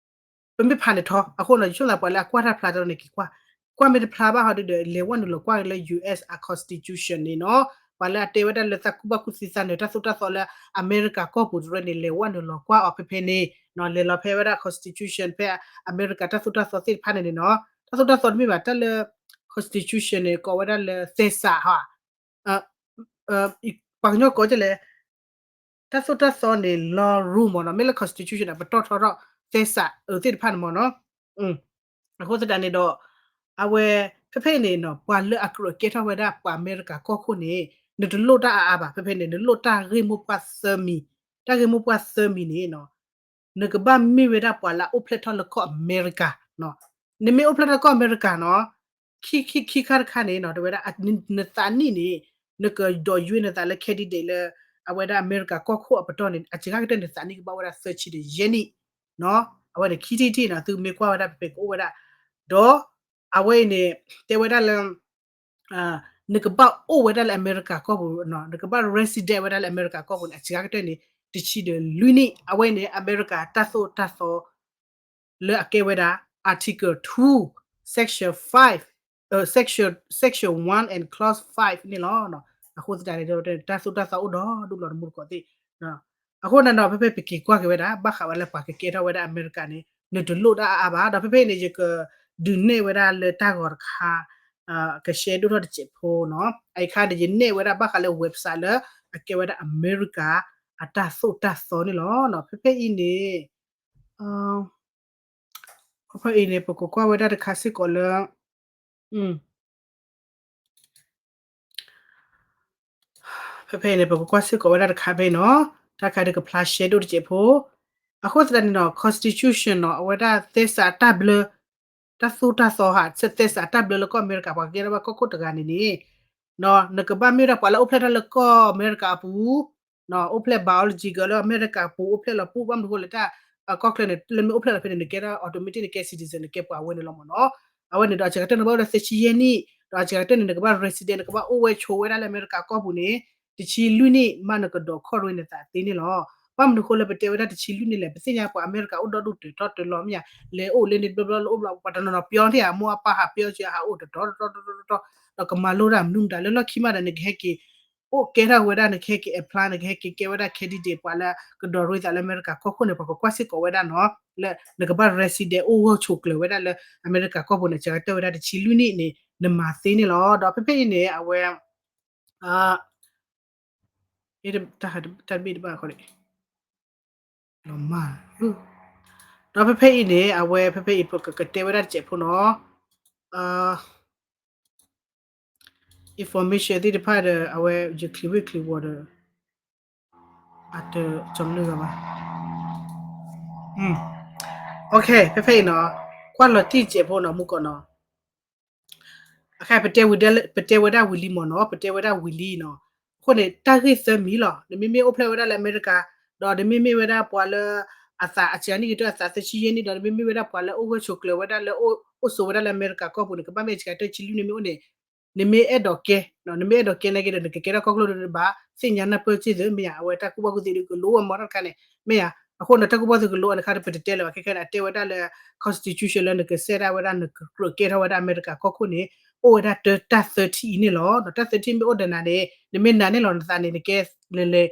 ပမ့ၢ်ဖးန့ၣ်ထီ အဃိန့ၣ် ယဆိကမိၣ်ပှၤလၢအကွၢ်တၢ်ဖျါတၢ်န့ၣ်က့ၤကွၢ်, ကွၢ်မ့ၢ်တဖျါဘၣ်ဟီဒုဒီး လဲၤဝဲနုာ်လီၤကွၢ်လၢ U S အ constitution န့ၣ်နီၤ, ပှၤလၢအတဲဝဲဒၣ်လၢတၢ်ကူၣ်ဘၣ်ကူၣ်သ့သးန့ၣ် တၢ်သိၣ်တၢ်သီလၢအမဲရကၤကီၢ်ပူၤတရၢန့ၣ် လဲၤဝဲနုာ်လီၤကွၢ်အီၤဖဲဖဲန့ၣ်နီၤ, လဲၤလီၤဖဲဝဲဒၣ် constitution ဖဲအမဲရကၤတၢ်သိၣ်တၢ်သီသ့ၣ်တဖၣ်န့ၣ်န့ၣ်နီၤ, တၢ်သိၣ်တၢ်သီတမ့ၢ်ဘၣ် တၢ်လၢ constitution န့ၣ် ကိးဝဲဒၣ်လၢသဲစးဟီ ပှၤကညီကိးကလဲၣ်, တၢ်သိၣ်တၢ်သီန့ၣ် law rule မ့ၢ်နီၤ, မ့ၢ်လၢ constitution န့ၣ် ပတီၢ်ထီထီၣ် သဲစးအၢသ့ၣ်တဖၣ်န့ၣ်မ့ၢ်နီၤ, အဃိသတးန့ၣ်ဒီး အဝဲ ဖဲဖဲအံၤန့ၣ်နီၤ ပှၤလၢအကြၢးကဲထီၣ်ဝဲဒၣ်ပှၤအမဲရကၤကီၢ်ခိၣ်န့ၣ် နတလိၣ်တၢ်အါအါဘၣ်, ဖဲဖဲန့ၣ် နလိၣ်တၢ်ဂ့ၢ်မိၢ်ပှၢ်သၢမံၤ, တၢ်ဂ့ၢ်မိၢ်ပှၢ်သၢမံၤန့ၣ်နီၤ နကဘၣ်မ့ၢ်ဝဲဒၣ်ပှၤလၢအအိၣ်ဖျဲၣ်ထီၣ်လၢကီၢ်အမဲရကၤ, နမ့ၢ်အိၣ်ဖျဲၣ်ထီၣ်လၢကီၢ်အမဲရကၤနီၤ, ခံခံခံခါတခါန့ၣ်နီၤ တဲဝဲဒၣ် နသးနံၣ်န့ၣ် နကဒိးယွ့နသးလၢ candidate လၢ အဝဲဒၣ်အမဲရကၤကီၢ်ခိၣ်အပတီၢ်န့ၣ် အစှၤကတၢၢ်နသးနံၣ်ကဘၣ်ဝဲဒၣ်သၢဆံဒီးယဲၢ်နံၣ်နီၤ, အဝဲန့ၣ်ခံထံၣ်တထံၣ်နီၤ သုမ့ၢ်ကွၢ်ဝဲဒၣ်ဖဲဖဲကအိၣ်ဝဲဒၣ်, ဒီး အဝဲအံၤန့ၣ် တဲဝဲဒၣ်လၢ နကဘၣ်အိၣ်ဝဲဒၣ်လၢအမဲရကၤကီၢ်ပူၤ, နကဘၣ် resident ဝဲဒၣ်လၢအမဲရကၤကီၢ်ပူၤန့ၣ် အစှၤကတၢၢ်န့ၣ် တဆံဒီးလွံၢ်နံၣ်, အဝဲန့ၣ် အမဲရကၤတၢ်သိၣ်တၢ်သီ လၢအကဲဝဲဒၣ် Article two, Section five, Section, Section one and Clause five န့ၣ်လီၤ. အဃိသတးန့ၣ် တၢ်သိၣ်တၢ်သီအိၣ်ဒီးဒူၣ်လီၤတမူတကိးသ့ၣ်. အဃိန့ၣ်ဒီး ဖဲဖဲပက့ၤကွၢ်က့ၤဝဲဒၣ် ဘၣ်ဃးဝဲလၢပှၤကကဲထီၣ်ဝဲဒၣ်အမဲရကၤန့ၣ် နတလိၣ်ဒၣ်အါအါဘၣ်. ဒီးဖဲဖဲအံၤန့ၣ် ယကဒုးနဲၣ်ဝဲဒၣ်လၢတၢ်ဂီၤတခါ ကshareဒိၣ်ထီၣ်တစဲးဖိနီၤ. အအံၤခါန့ၣ် ယနဲၣ်ဝဲဒၣ်ဘၣ်ဃးလၢ website လၢအကဲဝဲဒၣ်အမဲရကၤ အတၢ်သိၣ်တၢ်သီန့ၣ်လီၤ. ဖဲဖဲအံၤန့ၣ် ဖဲဖဲအံၤန့ၣ် ပကကွၢ်ဝဲဒၣ်တခါစ့ၢ်ကီးလၢ ဖဲဖဲအံၤန့ၣ် ပကကွၢ်စ့ၢ်ကီးဝဲဒၣ်တခါဖဲအံၤနီၤ. တၢ်ခါဒုးကဖျါရှဲဒိၣ်တစဲးဖိ. အဃိသတးန့ၣ်နီၤ constitution နီၤ အဝဲဒၣ်သဲစးတၢ်ဘျၢ တၢ်သိၣ်တၢ်သီဟး သဲစးတၢ်ဘျၢလၢကီၢ်အမဲရကၤ ပှၤကကဲထီၣ်ဘၣ်ကီၢ်ခိၣ်တဂၤန့ၣ်န့ၣ် နကဘၣ်မ့ၢ်ဝဲဒၣ်ပှၤလၢအိၣ်ဖျဲၣ်ထီၣ်လၢကီၢ်အမဲရကၤအပူၤ အိၣ်ဖျဲၣ် biological လၢအမဲရကၤပူၤ အိၣ်ဖျဲၣ်လီၤပူၤ ဘၣ်မနုၤအဃိလဲၣ် တၢ်ကီၢ်ချၢန့ၣ် လၢမ့ၢ်အိၣ်ဖျဲၣ်လီၤဖဲန့ၣ် နကဲထီၣ် automatic နကဲ citizen နကဲပှၤဝဲန့ၣ်လီၤမ့ၢ်နီၤ. အဝဲန့ၣ်ဒီးအစှၤကတၢၢ်န့ၣ် ဘၣ်အိၣ်ဒီးသၢဆံယဲၢ်နံၣ် ဒီးအစှၤကတၢၢ်န့ၣ် နကဘၣ် resident နကဘၣ်အိၣ်ဝဲဆိးဝဲဒၣ်လၢအမဲရကၤကီၢ်ပူၤန့ၣ် တဆံလွံၢ်နံၣ် မးနကဒိးခီၣ်ရ့နသးသ့န့ၣ်လီၤ. ဘၣ်မနုၤအဃိလၢပတဲဝဲဒၣ်တဆံလွံၢ်နံၣ်လဲၣ် ပသ့ၣ်ညါပှၤအမဲရကၤအိၣ်ဒီဒူၣ်တၢၤထီၣ်တၢၤလီၤမ့ၢ်ဧါ, လဲၤအိၣ်လၢန့ၣ်တဘျီဘျီလၢအိၣ်ဘျီ ပှၤတနီၤနီၤပျီထံၣ်ဧါ မိၢ်အပၢ်ဟးပျီစၢၤဟးအိၣ်တတီၤတတီၤတတီၤတတီၤ ဒီးကမၤလိတၢ်မနုၤမတၤလၢလီၢ်ခံမးဒီး နကဟဲက့ၤ အိၣ်ကဲထီၣ်ဝဲဒၣ် နကဟဲက့ၤ apply နကဟဲက့ၤကဲဝဲဒၣ် candidate ပှၤလၢကဒိးရ့သးလၢအမဲရကၤကီၢ်ခိၣ်န့ၣ် ပှၤကကွၢ်စ့ၢ်ကီးဝဲဒၣ်နီၤ လၢနကဘၣ် resident အိၣ်ဂၢၢ်ဆိးကျၢၤဝဲဒၣ်လၢအမဲရကၤကီၢ်ပူၤန့ၣ် စှၤကတၢၢ်ဝဲဒၣ်တဆံလွံၢ်နံၣ်န့ၣ် နမၤသ့န့ၣ်လီၤ. ဒီးဖဲဖဲအံၤန့ၣ် အဝဲ တၢ်တဘ့ၣ်တဘၣ်ဃီန့ၣ် လီၤမၢ် ဒီးဖဲဖဲအံၤန့ၣ် အဝဲဖဲဖဲအံၤပကကတဲဝဲဒၣ်တစဲးဖိနီၤ information သ့ၣ်တဖၣ်ဒီး အဝဲယချံးဝ့ၢ်ချံးဝီၤဒီး အတကၠီမနုၤဂၤဘၣ် ဖဲဖဲအံၤနီၤ ကွၢ်လီၤတံၢ်တစဲးဖိနီၤ မူကီးနီၤ အခါ ပတဲဝဲဒၣ်ဝံၤလံမ့ၢ်နီၤ ပတဲဝဲဒၣ်ဝံၤလံနီၤ အဃိန့ၣ် တၢ်ဂ့ၢ်သၢမံၤလီၤ နမ့မ့ၢ်အိၣ်ဖျဲၣ်ဝဲဒၣ်လၢအမဲရကၤ ဒီးနမ့မ့ၢ်မ့ၢ်ဝဲဒၣ်ပှၤလၢ အသးအစှၤနံၣ်ကတၢၢ်အသးသၢဆံယဲၢ်နံၣ် ဒီးနမ့မ့ၢ်ဝဲဒၣ်ပှၤလၢအိၣ်ဂၢၢ်ဆိးကျၢၤဝဲဒၣ်လၢ အိၣ်ဆိးဝဲဒၣ်လၢအမဲရကၤကီၢ်ပူၤန့ၣ် ကဘၣ်မ့ၢ်အစှၤကတၢၢ်တဆံလွံၢ်နံၣ်မ့ၢ်အိၣ်န့ၣ် နမ့ၢ်အဲၣ်ဒိးကဲ နမ့ၢ်အဲၣ်ဒိးကဲနာ်က့ဒီး နကကဲထီၣ်ကီၢ်ကျိၣ်ဒီး နဘၣ်သ့ၣ်ညါနၢ်ပၢၢ်စ့ၢ်ကီး မ့ၢ်ဧါ အဝဲတၢ်ကူၣ်ဘၣ်ကူၣ်သ့ဒုးကလိၣ်ဝဲမီၢ်တၢ်တခါန့ၣ် မ့ၢ်ဧါ အဃိန့ၣ် တၢ်ကူၣ်ဘၣ်ကူၣ်သ့ကလိၣ်အန့ၣ်ခါ ပတတဲလၢၤဘၣ် ခဲခဲန့ၣ် အတဲဝဲဒၣ်လၢ constitution လၢနကစဲဒၣ်ဝဲဒၣ် နကကြၢးကဲထီၣ်ဝဲဒၣ်အမဲရကၤကီၢ်ခိၣ်န့ၣ် အိၣ်ဝဲဒၣ်တၢ်သၢထံၣ်အံၤန့ၣ်လီၤ. တၢ်သၢထံၣ်မ့ၢ်အိၣ်ဒီးနၤန့ၣ် နမ့ၢ်နာ်န့ၢ်လီၤနသးန့ၣ် နကဲ နလဲၤ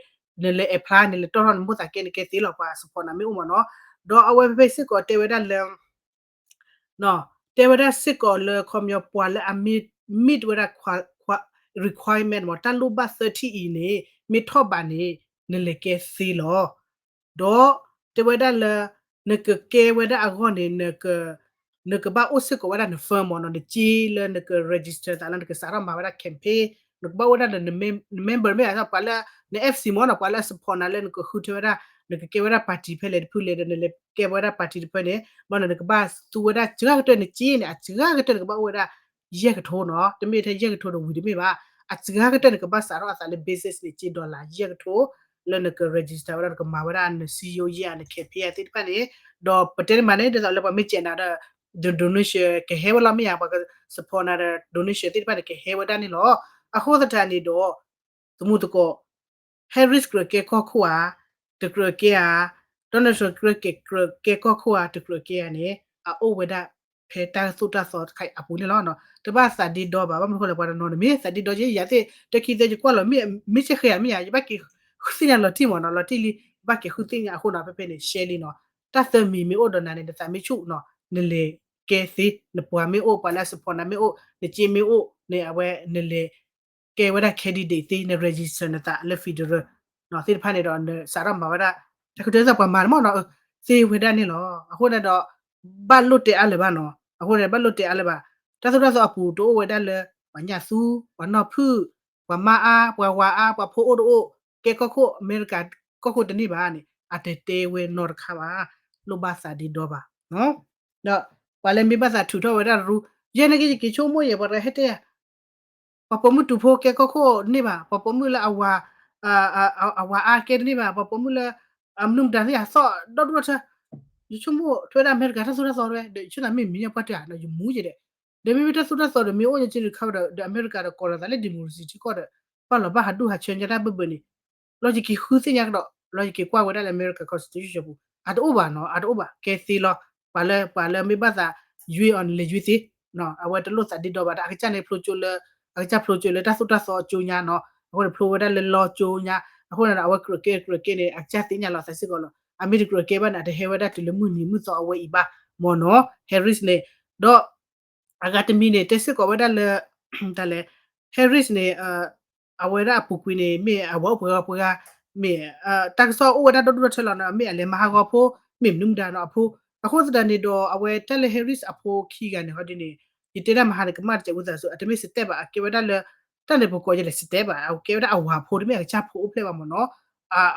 နလဲၤ apply န့ၣ် လဲၤတီၢ်ထီၣ်နမိၣ်သးကဲ နကဲသ့လီၤ ပှၤ support နၤမ့ၢ်အိၣ်မ့ၢ်နီၤ ဒီးအဝဲဖဲဖဲစ့ၢ်ကီးတဲဝဲဒၣ်လၢ တဲဝဲဒၣ်စ့ၢ်ကီးလၢခီပညီပှၤလၢအ meet ဝဲဒၣ် requirement မ့ၢ် တၢ်လိၣ်ဘၣ်သၢထံၣ်အံၤန့ၣ် မ့ၢ်ထီၣ်ဘးန့ၣ် နလဲၤကဲသ့လီၤ. ဒီးတဲဝဲဒၣ်လၢ နကကဲဝဲဒၣ်အဂီၢ်န့ၣ် နကဘၣ်အိၣ်စ့ၢ်ကီးဝဲဒၣ်န firm မ့ၢ်နီၤ နစ့လၢနက register သးလၢနကစးထီၣ်မၤဝဲဒၣ် campaign နကဘၣ်အိၣ်ဝဲဒၣ်ဒီးန member မ့ၢ်ဧါ ပှၤလၢ န FC မ့ၢ်နီၤ ပှၤလၢအ support နၤလၢနကဃုထၢဝဲဒၣ် နကကဲဝဲဒၣ် party ဖဲလဲၣ်တဖုလဲၣ်ဒီး နလဲၤကဲဝဲဒၣ် party တဖုန့ၣ် ဘၣ်နီၤ နကဘၣ်သူဝဲဒၣ်စှၤကတၢၢ်နစ့န့ၣ် အစှၤကတၢၢ်နကဘၣ်အိၣ်ဝဲဒၣ် ယဲၢ်ကထိနီၤ တမ့ၢ်ထဲယဲၢ်ကထိဒီးဝံၤတမ့ၢ်ဘၣ် အစှၤကတၢၢ်နကဘၣ်စးထီၣ်အသးလၢ basis န့ၣ် စ့ dollar ယဲၢ်ကထိ လၢနက register ဝဲဒၣ် နကမၤဝဲဒၣ်နစံယိယဲၢ် န campaign သ့ၣ်တဖၣ်န့ၣ် ဒီးပတဲန့ၣ်မးန့ၣ် ဒ်သိးလၢပှၤမ့ၢ်စဲးနၤဒီး donation ကဟဲဝဲလီၤမ့ၢ်ဧါ ပှၤက support နၤဒီး donation သ့ၣ်တဖၣ်န့ၣ် ကဟဲဝဲဒၣ်န့ၣ်လီၤ. အဃိသတးန့ၣ်ဒီး သမူသကိး Harris ကြၢးကဲကီၢ်ခိၣ်ဧါ တကြၢးကဲဧါ, Donald Trump ကြၢးကဲ ကြၢးကဲကီၢ်ခိၣ်ဧါ တကြၢးကဲဧါန့ၣ် အအိၣ်ဝဲဒၣ်ဖဲတၢ်သိၣ်တၢ်သီတခါအံၤအပူၤန့ၣ်လီၤ. တဘၣ်သးဒ့ဒီဘၣ် ဘၣ်မနုၤအဃိလဲၣ် ပှၤတနီၤန့ၣ်မ့ၢ်သးဒ့ဒီယဲ ယၤသ့ၣ် တခံသ့ ယကွၢ်လီၤ မ့ၢ်ဆဲးဃဲဧါ မ့ၢ်ယၤ ယဘၣ်က့ၤသ့ၣ်ညါလီၤတံၢ်မ့ၢ်နီၤ လီၤတံၢ်လံ ယဘၣ်က့ၤဃုသ့ၣ်ညါအဃိနီၤ ဖဲဖဲန့ၣ် ရှဲလံနီၤ တၢ်သၢမံၤမ့ၢ်အိၣ်ဒီးနၤန့ၣ် နသးမ့ၢ်ဆူၣ်နီၤ နလဲၤကဲသ့ နပှၤမ့ၢ်အိၣ် ပှၤလၢအ support နၤမ့ၢ်အိၣ် နစ့မ့ၢ်အိၣ်န့ၣ် အဝဲနလဲၤ ကဲဝဲဒၣ် candidate သ့ န register နသးလၢ federal သ့ၣ်တဖၣ်န့ၣ်ဒီး နစးထီၣ်မၤဝဲဒၣ် တၢ်ကတၢၢ်သီပှၤမၤတမ့ၢ်နီၤ သ့ဝဲဒၣ်န့ၣ်လီၤ. အဃိန့ၣ်ဒီး ဘၣ်လိၣ်တဲအါလၢၤဘၣ်နီၤ အဃိန့ၣ် ဘၣ်လိၣ်တဲအါလၢၤဘၣ် တၢ်သိၣ်တၢ်သီအပူၤတအိၣ်ဝဲဒၣ်လၢ ပှၤညၣ်သူ ပှၤနီၢ်ဖုၣ် ပှၤမါအါ ပှၤဝၤအါ ပှၤဖိအိၣ်တအိၣ် ကဲကီၢ်ခိၣ် အမဲရကၤကီၢ်ခိၣ်တန့ၢ်ဘၣ်န့ၣ် အတတဲဝဲနီတခါဘၣ် လိၣ်ဘၣ်သးဒ့ဒီဘၣ် ဒီးပှၤလၢမ့ၢ်ဘၣ်သးထုးထီၣ်ဝဲဒၣ်တရူး ယဲန့ၣ်က့ယက့ၤဆိကမိၣ်ယဲ ပှၤတဟဲတဲ ပှၤပိာ်မုၣ်တူၤဖိကဲကီၢ်ခိၣ်န့ၢ်ဘၣ် ပှၤပိာ်မုၣ်လၢအဝၤ အဝၤအါကဲတန့ၢ်ဘၣ် ပှၤပိာ်မုၣ်လၢ အမနုၤမတၤသ့ၣ်အသီၣ်ဒီဒူၣ်ဒီထၢ ယဆိကမိၣ်ထွဲဒၣ်အမဲရကၤတၢ်သိၣ်တၢ်သီတဝဲ ဒီးယဆိကမိၣ်မ့ၢ်မံညီၣ်ပှၢ်တၢ် ယမူယဲဒီး ဒီးမ့မ့ၢ်တၢ်သိၣ်တၢ်သီဒီး မ့ၢ်အိၣ်ညါက့န့ၣ်ခါဝဲဒီး ဒီးအမဲရကၤဒီးကိးလီၤသးလၢ democracy ထံကီၢ်ဒီး ဘၣ်လီၤဘၣ်ဟးဒူၣ်ဟးဆၢညါတၢ်ဘၢၣ်ဘၢၣ်န့ၣ် လီၢ်ယက့ၤဃုသ့ၣ်ညါကဒီး လီၢ်ယက့ၤကွၢ်ဝဲဒၣ်လၢ America Constitution ပူၤ အတအိၣ်ဘၣ်နီၤ အတအိၣ်ဘၣ် ကဲသ့လီၤ. ပှၤလၢ ပှၤလၢမ့ၢ်ဘၣ်သး ယွ့အီၤလဲၤယွ့သ့ အဝဲတလိၣ်သးဒ့ဒီဘၣ် တၢ်အကစၢ်န့ၣ် ဖျိကၠိလၢ အကစၢ်ဖျိကၠိလၢတၢ်သိၣ်တၢ်သီအကၠိညါနီၤ အဃိန့ၣ် ဖျိဝဲဒၣ်လၢလီကၠိညါ အဃိန့ၣ်ဒီး အဝဲကြၢးကဲကြၢးကဲန့ၣ် အကစၢ်သ့ၣ်ညါလီၤသးစ့ၢ်ကီးလီၤ. အမ့ၢ်တကြၢးကဲဘၣ်န့ၣ် အတဟဲဝဲဒၣ်တုၤလၢမုၢ်နံၤမုၢ်သီအဝဲအံၤဘၣ်မ့ၢ်နီၤ Harris န့ၣ် ဒီး အဂၤတမံၤန့ၣ် တဲစ့ၢ်ကီးဝဲဒၣ်လၢ တၢ်လဲၣ် Harris န့ၣ် အဝဲဒၣ်အပူၤကွံာ်န့ၣ် မ့ၢ်အဝဲအိၣ်ပှဲၤဂၤပှဲၤဂၤ မ့ၢ် တၢ်ကစီၣ်အိၣ်ဝဲဒၣ်ဒီဒူၣ်ဒီထၢလီၤနီၤ မ့ၢ်အလဲၤမၤဟးဂီၤဖိ မ့ၢ်မနုၤမတၤနီၤအဖိ အဃိသတးန့ၣ်ဒီး အဝဲတၢ်လၢ Harris အဖိခံဂၤန့ၣ် ဟီဒ်န့ၣ် ယတဲဒၣ်မဟါန့ၣ် ကမၣ်တစဲးဝံသးစူၤ အတမ့ၢ် step ဘၣ် အကဲဝဲဒၣ်လၢ တၢ်န့ၣ်ပကိးယလဲၣ် step ဘၣ် အကဲဝဲဒၣ်အဝၤအဖိတမ့ၢ်အကစၢ်ဖိအိၣ်ဖျဲၣ်ဘၣ်မ့ၢ်နီၤ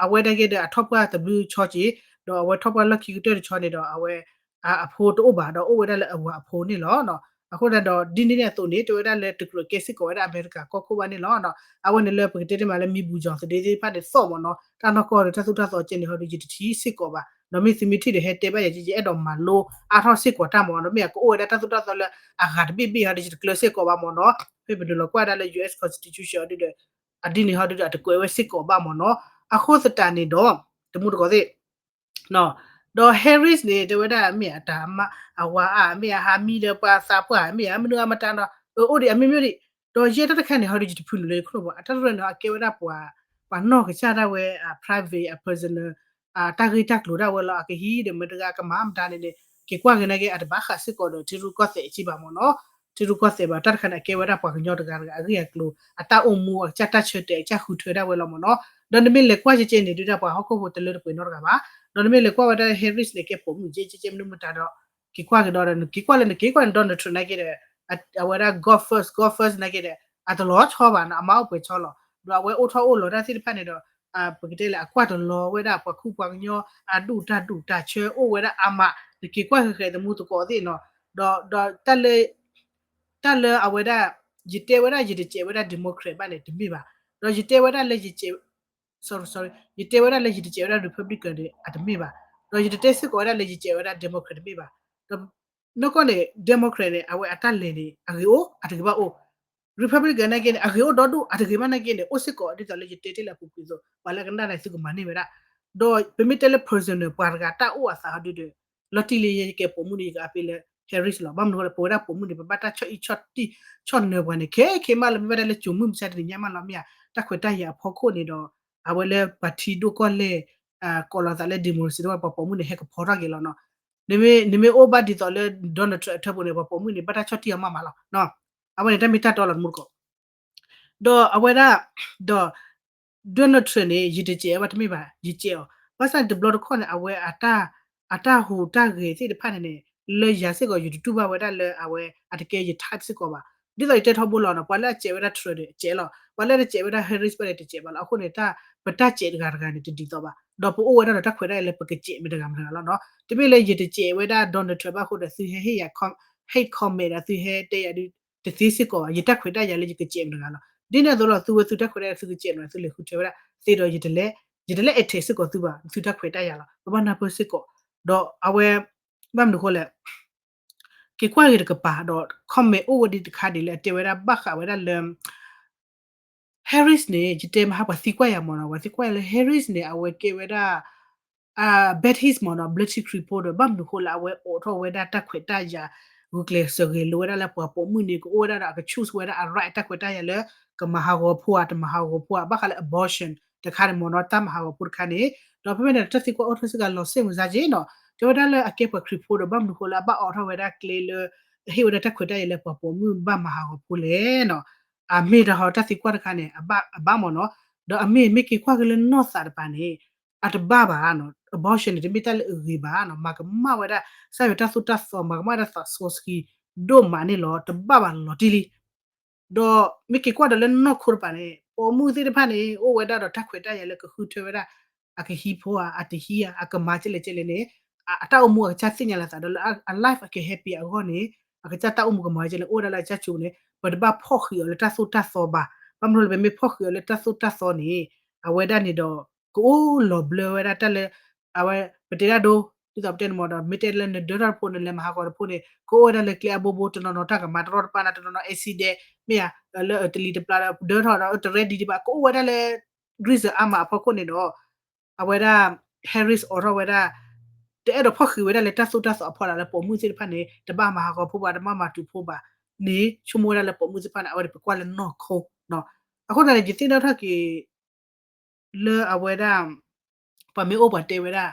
အဝဲဒၣ်က့ဒီးအထီၣ်ပှၢ်တဘျုးဆီက့ၤ ဒီးအဝဲထီၣ်ပှၢ်လီၢ်ခံကတၢၢ်တဆီန့ၣ်ဒီး အဝဲ အဖိတအိၣ်ဘၣ် ဒီးအိၣ်ဝဲဒၣ်လၢအဝၤအဖိန့ၣ်လီၤ. အဃိသတးဒီး ဒ်န့ၣ်န့ၣ်အသိးန့ၣ် တဲဝဲဒၣ်လၢတကြၢးကဲစ့ၢ်ကီးဝဲဒၣ်အမဲရကၤကီၢ်ခိၣ်ဘၣ်န့ၣ်လီၤ. အဝဲန့ၣ်လၢပကတဲတ့ၢ်မးလၢမံၤဘူၤကၠီၤသဒ့သ့ၣ်တဖၣ်န့ၣ်သီၣ်မ့ၢ်နီၤ တၢ်နီၢ်ကီၢ်ဒီးတၢ်သိၣ်တၢ်သီကဲန့ၣ် ဟီဒုးယတထံၣ်စ့ၢ်ကီးဘၣ် ဒီးမ့ၢ်သုမ့ၢ်ထံၣ်ဒီးဟဲတဲဘၣ်ယၤ ယအဲၣ်ဒိးမၤလိအါထီၣ်စ့ၢ်ကီးတၢ်မ့ၢ်နီၤ မ့ၢ်အကအိၣ်ဝဲဒၣ်တၢ်သိၣ်တၢ်သီလၢအဂၤတဘ့ၣ်ဘ့ၣ်ဟီဒုးယတကျၢၤစ့ၢ်ကီးဘၣ်မ့ၢ်နီၤ မ့ၢ်ပနုာ်လီၤကွၢ်ဒၣ်လၢ US Constitution ဟီဒုးဒီး အဒ်န့ၣ်ဟီဒုးဒီးအတကွဲးဝဲစ့ၢ်ကီးဘၣ်မ့ၢ်နီၤ အဃိသတးန့ၣ်ဒီး တမူတကိးသ့ၣ် ဒီး Harris န့ၣ် တဲဝဲဒၣ်မ့ၢ်အတၢ်မၤအဝၤအါ မ့ၢ်အဟးမံဒီးပှၤသးပှၢ် မ့ၢ်အမနုၤအမတၤနီၤ အိၣ်ဒံးအမ့ၢ်မ့ၢ်ဒံး ဒီးယဲၢ်တၢ်တခါန့ၣ် ဟီဒုးယတဖုနုာ်လၢယခိၣ်ဘၣ် အတၢ်တရၢန့ၣ် အကဲဝဲဒၣ်ပှၤ ပှၤနီၢ်ကစၢ်ဒၣ်ဝဲ private အ personal တၢ်ဂ့ၢ်တၢ်ကျိၤဒၣ်ဝဲလီၤ အကဟံးဒီးမတၤတဂၤကမၤမတၤန့ၣ်န့ၣ် က့ၤကွၢ်က့ၤနာ်က့ အတဘၣ်ဃးစ့ၢ်ကီးဒီး ထံရူၢ်ကီၢ်သဲးအစ့ၢ်ဘၣ်မ့ၢ်နီၤ ထံရူၢ်ကီၢ်သဲးဘၣ် တၢ်တခါန့ၣ် အကဲဝဲဒၣ်ပှၤကညီတဂၤတဂၤအဂ့ၢ်အကျိၤ အတၢ်အိၣ်မူ အကစၢ်တၢ်ဆၢတဲာ် အကစၢ်ဃုထၢဒၣ်ဝဲလီၤမ့ၢ်နီၤ ဒီးနမ့ၢ်လဲၤကွၢ်ကဲကဲန့ၣ် ဒုၣ်ဒါပှၤဟီၣ်ခိၣ်ဖိတလၢတပှဲၤနီတဂၤဘၣ် ဒီးနမ့ၢ်လဲၤကွၢ်ဝဲဒၣ် Harris န့ၣ် ကဲပိာ်မုၣ်ကဲကဲကဲမနုၤမတၤဒီး က့ၤကွၢ်က့ၤဒီး နက့ၤကွၢ်လၢနက့ၤကွၢ်န့ၣ် Donald Trump နာ်က့ဒီး အဝဲဒၣ် God first, God first နာ်က့ဒီး အတလီၤဆီဘၣ်နီၤ အမါအိၣ်ပှဲၤဆီလီၤ ဒီးအဝဲအိၣ်ထီၣ်အိၣ်လီၤတၢ်သ့ၣ်တဖၣ်န့ၣ်ဒီး ပကတဲလဲၣ် အကွၢ်တလီၤဝဲဒၣ်ပှၤခူပှၤကညီ အဒူၣ်တၢ်ဒူၣ်တၢ်ဆၢအိၣ်ဝဲဒၣ်အါမး နက့ၤကွၢ်ဃဲၤဃဲၤသမူသကိးသ့ၣ်နီၤ ဒီး ဒီးတၢ်လၢ တၢ်လၢအဝဲဒၣ် ယတဲဝဲဒၣ်ယတစဲးဝဲဒၣ် Democrat ဘၣ်န့ၣ် တမ့ၢ်ဘၣ် ဒီးယတဲဝဲဒၣ်လၢယစဲး sorry sorry ယတဲဝဲဒၣ်လၢယတစဲးဝဲဒၣ် Republican န့ၣ် အတမ့ၢ်ဘၣ် ဒီးယတတဲစ့ၢ်ကီးဝဲဒၣ်လၢယစဲးဝဲဒၣ် Democrat တမ့ၢ်ဘၣ် ဒီး နီၢ်ကီၢ်န့ၣ် Democrat န့ၣ် အဝဲအတၢ်လဲၤန့ၣ် အဂ့ၤအိၣ် အတဂ့ၤဘၣ်အိၣ် Republican နာ်က့န့ၣ် အဂ့ၤအိၣ်ဒီဒူၣ် အတဂ့ၤဘၣ်နာ်က့န့ၣ် အိၣ်စ့ၢ်ကီးဒ်သိးလၢယတဲတ့ၢ်လၢအပူၤကွံာ်အသိး ပှၤလၢအကနၣ်န့ၣ် သုကမၤန့ၢ်ဝဲဒၣ် ဒီးပမ့ၢ်တဲလၢ personal ပှၤတဂၤတၢ်အိၣ်အသးဟီဒုဒီး လီၤတံၢ်လံယကဲပိာ်မုၣ်န့ၣ် ယကအပ့ၤလၢ Harris လီၤ ဘၣ်မနုၤဃိလဲၣ် ပဝဲဒၣ်ပိာ်မုၣ်န့ၣ် ပဘၣ်တၢ်ဆီၣ်အံၣ်ဆီၣ်တံၢ် ဆီၣ်နၢၤပှၤန့ၣ် ခဲခဲမးလီၤ မ့ၢ်ဘၣ်ဒၣ်လၢစိာ်မုၢ်မဆါတနံၤညါမးလီၤ မ့ၢ်ဧါ တၢ်ခွဲးတၢ်ယာ်အဖီခိၣ်န့ၣ်ဒီး အဝဲလၢပှၤထံဒိၣ်ကီၢ်လဲၢ် ကိးလီၤသးလၢ democracy တဝဲ ပှၤပိာ်မုၣ်န့ၣ် ဟဲကဖီထီၣ်က့ၤလီၤနီၤ နမ့ၢ် နမ့ၢ်အိၣ်ဘၣ်ဒ်သိးလၢ Donald Trump အထၢပူၤန့ၣ် ပှၤပိာ်မုၣ်န့ၣ် ဘၣ်တၢ်ဆီၣ်တံၢ်အီၤမးမးလီၤ အဝဲန့ၣ်တၢ်မ့ၢ်တၢ်တီလီၤ တမူတကိး ဒီးအဝဲဒၣ် ဒီး Donald Trump န့ၣ် ယတစဲးဘၣ်တမ့ၢ်ဘၣ် ယစဲးအီၤ ဘၣ်ဆၣ်န့ၣ်တဘျီတခီၣ်န့ၣ် အဝဲအတၢ် အတၢ်ဟူးတၢ်ဂဲၤသ့ၣ်တဖၣ်န့ၣ်န့ၣ် လၢယၤစ့ၢ်ကီး ယတတူၢ်ဘၣ်ဝဲဒၣ်လၢအဝဲအတကဲယ type စ့ၢ်ကီးဘၣ် ဒ်သိးယတဲထီဘိလီၤနီၤ ပှၤလၢအစဲးဝဲဒၣ် Trump ဒီးစဲးလီၤ ပှၤလၢအတစဲးဝဲဒၣ် Harris ဘၣ်န့ၣ် တစဲးဘၣ်လီၤ အဃိန့ၣ် တၢ် ပတၢ်စဲးတဂၤတဂၤန့ၣ် တဒ်သိးဘၣ် ဒီးပအိၣ်ဝဲဒၣ်ဒီးတၢ်ခွဲးတၢ်ယာ်လၢပကစဲးမ့ၢ်တဂၤမ့ၢ်တဂၤလီၤနီၤ တမ့ၢ်လၢယတစဲးဝဲဒၣ် Donald Trump ဘၣ်အဃိဒီး သုဟဲဟ့ၣ်ယၤ hate comment ဒီး သုဟဲတဲယၤဒ် တသ့စ့ၢ်ကီးဘၣ် ယတၢ်ခွဲးတၢ်ယာ်လၢယကစဲးမ့ၢ်တဂၤလီၤ ဒ်န့ၣ်အသိးလီၤ သုဝဲသုတၢ်ခွဲးတၢ်ယာ် သုကစဲးမ့ၢ်တဂၤ သုလဲၤဃုထၢဝဲဒၣ်သ့ဒီး ယတလဲၤ ယတလဲၤ attack စ့ၢ်ကီးသုဘၣ် သုတၢ်ခွဲးတၢ်ယာ်လီၤ ပဘၣ်နၢ်ပၢၢ်စ့ၢ်ကီး ဒီးအဝဲ ဘၣ်မနုၤအဃိလဲၣ် က့ၤကွၢ်ဂ့ၤတကပၤဒီး comment အိၣ်ဝဲဒ်တခါဒ်လဲၣ် အတဲဝဲဒၣ်ဘၣ်ဃးဝဲဒၣ်လၢ Harris န့ၣ် ယတဲမဟါပှၤသံကွၢ်ယၤမ့ၢ်နီၤ ပှၤသံကွၢ်ယၤလၢ Harris န့ၣ် အဝဲကဲဝဲဒၣ် bad hit မ့ၢ်နီၤ ဘျၢထံခရံာ်ဖိဒီး ဘၣ်မနုၤဃိလၢအဝဲအိးထီၣ်ဝဲဒၣ်တၢ်ခွဲးတၢ်ယာ် ဂုာ်ကျဲးစၢးဂဲၤလိဝဲဒၣ်လၢပှၤပိာ်မုၣ်န့ၣ် ကအိၣ်ဝဲဒၣ်ဒီးအက choose ဝဲဒၣ်အ right တၢ်ခွဲးတၢ်ယာ်လၢ ကမၤဟးဂီၤဖိဧါ တမၤဟးဂီၤဖိဧါ ဘၣ်ဃးလၢ abortion တခါန့ၣ်မ့ၢ်နီၤ တၢ်မၤဟးဂီၤဖိတခါန့ၣ် ဒီးဖဲဖဲန့ၣ် တၢ်သံကွၢ်အိၣ်ထီၣ်စ့ၢ်ကီးလီၤစ့ၢ်မုၢ်စါက့နီၤ တဲဝဲဒၣ်လၢအကဲပှၤခရံာ်ဖိဒီး ဘၣ်မနုၤဃိလၢအဘၣ်အိးထီၣ်ဝဲဒၣ်ကျဲလၢ ဟ့ၣ်ဝဲဒၣ်တၢ်ခွဲးတၢ်ယာ်လၢပှၤပိာ်မုၣ်ဘၣ်မၤဟးဂီၤဖိလဲၣ်နီၤ အမ့ၢ်တၢ်ဟီတၢ်သံကွၢ်တခါန့ၣ် အဘၣ်မ့ၢ်နီၤ ဒီးအမ့ၢ်မ့ၢ်က့ၤကွၢ်က့ၤလၢနီၢ်သးတပၤန့ၣ် အတဘၣ်ဘၣ်နီၤ abortion န့ၣ် တမ့ၢ်တၢ်လၢအဂ့ၤဘၣ်နီၤ မၤကမၣ်ဝဲဒၣ် ကစၢ်ယွၤတၢ်သိၣ်တၢ်သီ မၤကမၣ်ဝဲဒၣ်သးစီဆှံဒိၣ်မးန့ၣ်လီၤ တဘၣ်ဘၣ်လီၤတံၢ်လံ ဒီးမ့ၢ်က့ၤကွၢ်ဒီးလၢနီၢ်ခိတပၤန့ၣ် ပိာ်မုၣ်သ့ၣ်တဖၣ်န့ၣ် အိၣ်ဝဲဒၣ်ဒီးတၢ်ခွဲးတၢ်ယာ်လၢကဃုထၢဝဲဒၣ် အကဟံးဖိဧါ အတဟံးဧါ အကမၤကဲလဲၣ်ကဲလဲၣ်န့ၣ် အတၢ်အိၣ်မူအကစၢ်သ့ၣ်ညါလီၤသးဒီးလၢအ life အက happy အဂီၢ်န့ၣ် အကစၢ်တၢ်အိၣ်မူကမၤဝဲကဲလဲၣ် အိၣ်ဝဲဒၣ်လၢအကစၢ်ဆိန့ၣ် ပတဘၣ်ဖီၣ်ဃံးအီၤလၢတၢ်သိၣ်တၢ်သီဘၣ် ဘၣ်မနုၤလဲၣ် ပမ့ၢ်ဖီၣ်ဃံးအီၤလၢတၢ်သိၣ်တၢ်သီန့ၣ် အဝဲဒၣ်န့ၣ်ဒီး ကအိၣ်လီၤဘျၢဝဲဒၣ်တၢ်လၢ အဝဲ ပတဲဒၣ်ဒိ ဒ်သိးပတဲန့ၣ်မ့ၢ်ဒီး မ့ၢ်တဲလၢနဒၢထီၣ်တဖိ နလဲၤမၤဟးဂီၤတဖိန့ၣ် ကအိၣ်ဝဲဒၣ်လၢကျဲအဘိဘိ တနီၤနီၤတၢ်ကမၤတရီတပါန့ၣ် တနီၤနီၤ accident မ့ၢ်ဧါ, လၢတလံၤတပျၢ်ဒီးဒၢထီၣ်ဒီး တရဲဒံးဒံးဘၣ် ကအိၣ်ဝဲဒၣ်လၢ reason အါမးအဖီခိၣ်န့ၣ်ဒီး အဝဲဒၣ် Harris အိးထီၣ်ဝဲဒၣ် တအဲၣ်ဒိးဖီၣ်ဃံးဝဲဒၣ်လၢတၢ်သိၣ်တၢ်သီအဖီလာ်လၢပိာ်မုၣ်သ့ၣ်တဖၣ်န့ၣ် တဘၣ်မၤဟးဂီၤဖိဘၣ် တဘၣ်မၤတူာ်ဖိဘၣ်န့ၣ် ဆိကမိၣ်ဝဲဒၣ်လၢပိာ်မုၣ်သ့ၣ်တဖၣ်န့ၣ် အဝဲဒၣ်ပကွၢ်လၢနီၢ်ခိနီၤ. အဃိသတးန့ၣ် ယသ့ၣ်နီၣ်ထီၣ်က့ၤ လၢအဝဲဒၣ် ပှၤမ့ၢ်အိၣ်ပှၤတဲဝဲဒၣ်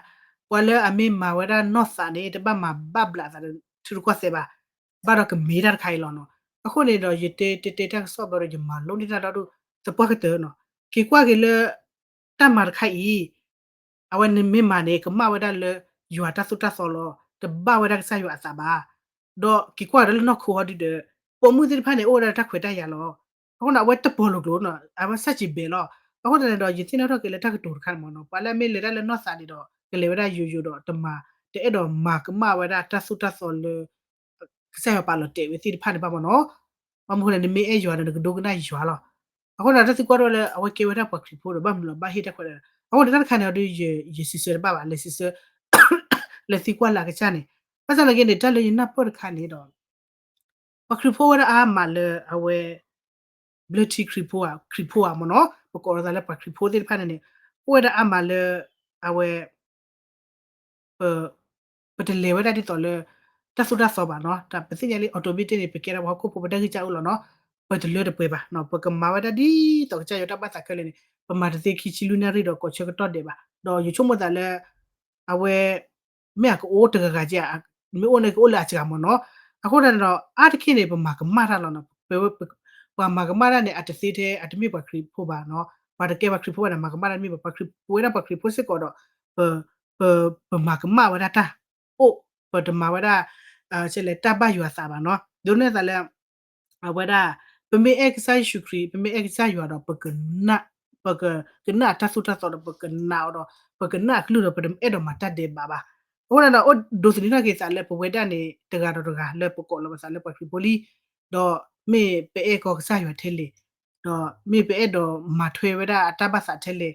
ပှၤလၢအမ့ၢ်မၤဝဲဒၣ်နီၢ်သးန့ၣ် တဘၣ်မၤဘၣ်ဘျးသးဒီးထံရူၢ်ကီၢ်သဲးဘၣ်, ဘၣ်ဒီးကမ့ၢ်တၢ်တခါအံၤလီၤနီၤ. အဃိန့ၣ်ဒီး ယတဲတဲတဲတၢ်ကစီၣ်ဘျီဒီး ယမၤလိန့ၢ်တၢ်ဒီဒူၣ် သပှၢ်ကတၢၢ်နီၤ. က့ၤကွၢ်က့ၤလၢ တၢ်မၤတခါအံၤ အဝဲန့ၣ်မ့ၢ်မၤန့ၣ် ကမၣ်ဝဲဒၣ်လၢ ယွၤတၢ်သိၣ်တၢ်သီလီၤ. တဘၣ်ဝဲဒၣ်ကစၢ်ယွၤအသးဘၣ်. ဒီးက့ၤကွၢ်ဒီးလၢနီၢ်ခိဟီဒုဒီး ပိာ်မုၣ်သ့ၣ်တဖၣ်န့ၣ် အိၣ်ဝဲဒၣ်တၢ်ခွဲးတၢ်ယာ်လီၤ. အဃိန့ၣ် အဝဲတပီၤလိာ်ကျိၤနီၤ အဝဲဆၣ်စံးဘဲးလီၤ. အဃိသတးန့ၣ်ဒီး ယသ့ၣ်နီၣ်ထီၣ်က့ၤလၢတၢ်ကတိၤတခါန့ၣ်မ့ၢ်နီၤ ပှၤလၢအမ့ၢ်လဲၤတၢ်လၢနီၢ်သးန့ၣ်ဒီး ကလဲၤဝဲဒၣ်ယိာ်ယိာ်ဒီးတမၤ တအဲၣ်ဒိးမၤကမၣ်ဝဲဒၣ်တၢ်သိၣ်တၢ်သီလၢ ကစၢ်ယွၤပာ်လီၤတဲာ်ဝဲသ့ၣ်တဖၣ်န့ၣ်ဘၣ်မ့ၢ်နီၤ. ဘၣ်မနုၤဃိလဲၣ် နမ့ၢ်အဲၣ်ယွၤဒီး နကဒိကနၣ်ယွၤလီၤ. အဃိန့ၣ် တၢ်သံကွၢ်ထီၣ်လၢ အဝဲကဲဝဲဒၣ်ပှၤခရံာ်ဖိဒီး ဘၣ်မနုၤလီၤ ဘၣ်ဟ့ၣ်တၢ်ခွဲးတၢ်ယာ် အဃိန့ၣ် တၢ်တခါန့ၣ်ဒီး ယစံးဆၢတဘၣ်ဘၣ် လဲၤစံးဆၢ လဲၤသံကွၢ်လၢအကစၢ်န့ၣ် ဘၣ်ဆၣ်သနာ်က့န့ၣ် တၢ်လၢယနၢ်ပၢၢ်တခါန့ၣ်ဒီး ပှၤခရံာ်ဖိအိၣ်ဝဲဒၣ်အါမးလၢအဝဲ ဘျၢထံခရံာ်ဖိဧါ ခရံာ်ဖိဧါမ့ၢ်နီၤ ပကိးလီၤသးလၢပှၤခရံာ်ဖိသ့ၣ်တဖၣ်န့ၣ်န့ၣ် အိၣ်ဝဲဒၣ်အါမးလၢ အဝဲ ပ ပတလဲၤဝဲဒၣ်ဒ်သိးလၢ တၢ်သိၣ်တၢ်သီဘၣ်နီၤ ပသ့ၣ်ညါလံ automatic န့ၣ် ပကဲထီၣ်ပှၤဟီၣ်ခိၣ်ဖိ ပတၢ်ဂံၢ်စၢ်အိၣ်လီၤနီၤ ပတလၢတပှဲၤဘၣ်နီၤ ပကမၤဝဲဒၣ်ဒ်သိးကစၢ်ယွၤတၢ်ဘၣ်သးခဲလၢာ်န့ၣ် ပမၤတသ့ခံဆံလွံၢ်နၣ်ရံၣ်ဒီးကိးဆၢကတီၢ်ဒဲးဘၣ် ဒီးယဆိကမိၣ်သးလၢ အဝဲ မ့ၢ်အကအိၣ်တဂၤဂၤက့ မ့ၢ်အိၣ်န့ၣ်ကအိၣ်လၢအစှၤမ့ၢ်နီၤ အဃိသတးန့ၣ်ဒီး အါတက့ၢ်န့ၣ် ပမၤကမၣ်တၢ်လီၤနီၤ ပှၤမၤကမၣ်တၢ်န့ၣ် အတသ့ထဲ အတမ့ၢ်ပှၤခရံာ်ဖိဘၣ်နီၤ ပှၤတကဲပှၤခရံာ်ဖိဘၣ်န့ၣ် မၤကမၣ်တၢ်တမ့ၢ်ဘၣ် ပှၤခရံာ်ဖိဝဲဒၣ်ပှၤခရံာ်ဖိစ့ၢ်ကီးဒီး ပ ပမၤကမၣ်ဝဲဒၣ်တၢ်အိၣ် ပတမၤဝဲဒၣ် လဲၣ် တၢ်ဘၣ်ယွၤသးဘၣ်နီၤ ဒိးန့ၢ်သးလၢ အဝဲဒၣ် ပမ့ၢ်အဲၣ်ကစၢ်ယ့ၣ်ၡူးခရံာ် ပမ့ၢ်အဲၣ်ကစၢ်ယွၤဒီး ပက ပကကနၣ်အတၢ်သိၣ်တၢ်သီဒီး ပကနာ်အီၤဒီး ပကနၣ်အကလုၢ်ဒီး ပတအဲၣ်ဒိးမၤတၢ်ဒဲးဘးဘၣ်. အဃိန့ၣ်ဒီး အိၣ်ဒိးသန့ၤထီၣ်က့ၤသးလၢပဝဲဒၣ်န့ၣ် တဂၤဒီးတဂၤလၢပကိးလီၤပသးလၢပှၤခရံာ်ဖိလံ ဒီးမ့ၢ်ပအဲၣ်ကီကစၢ်ယွၤထဲလဲၣ်, ဒီးမ့ၢ်ပအဲၣ်ဒိးမၤထွဲဝဲဒၣ်အတၢ်ဘၣ်သးထဲလဲၣ်,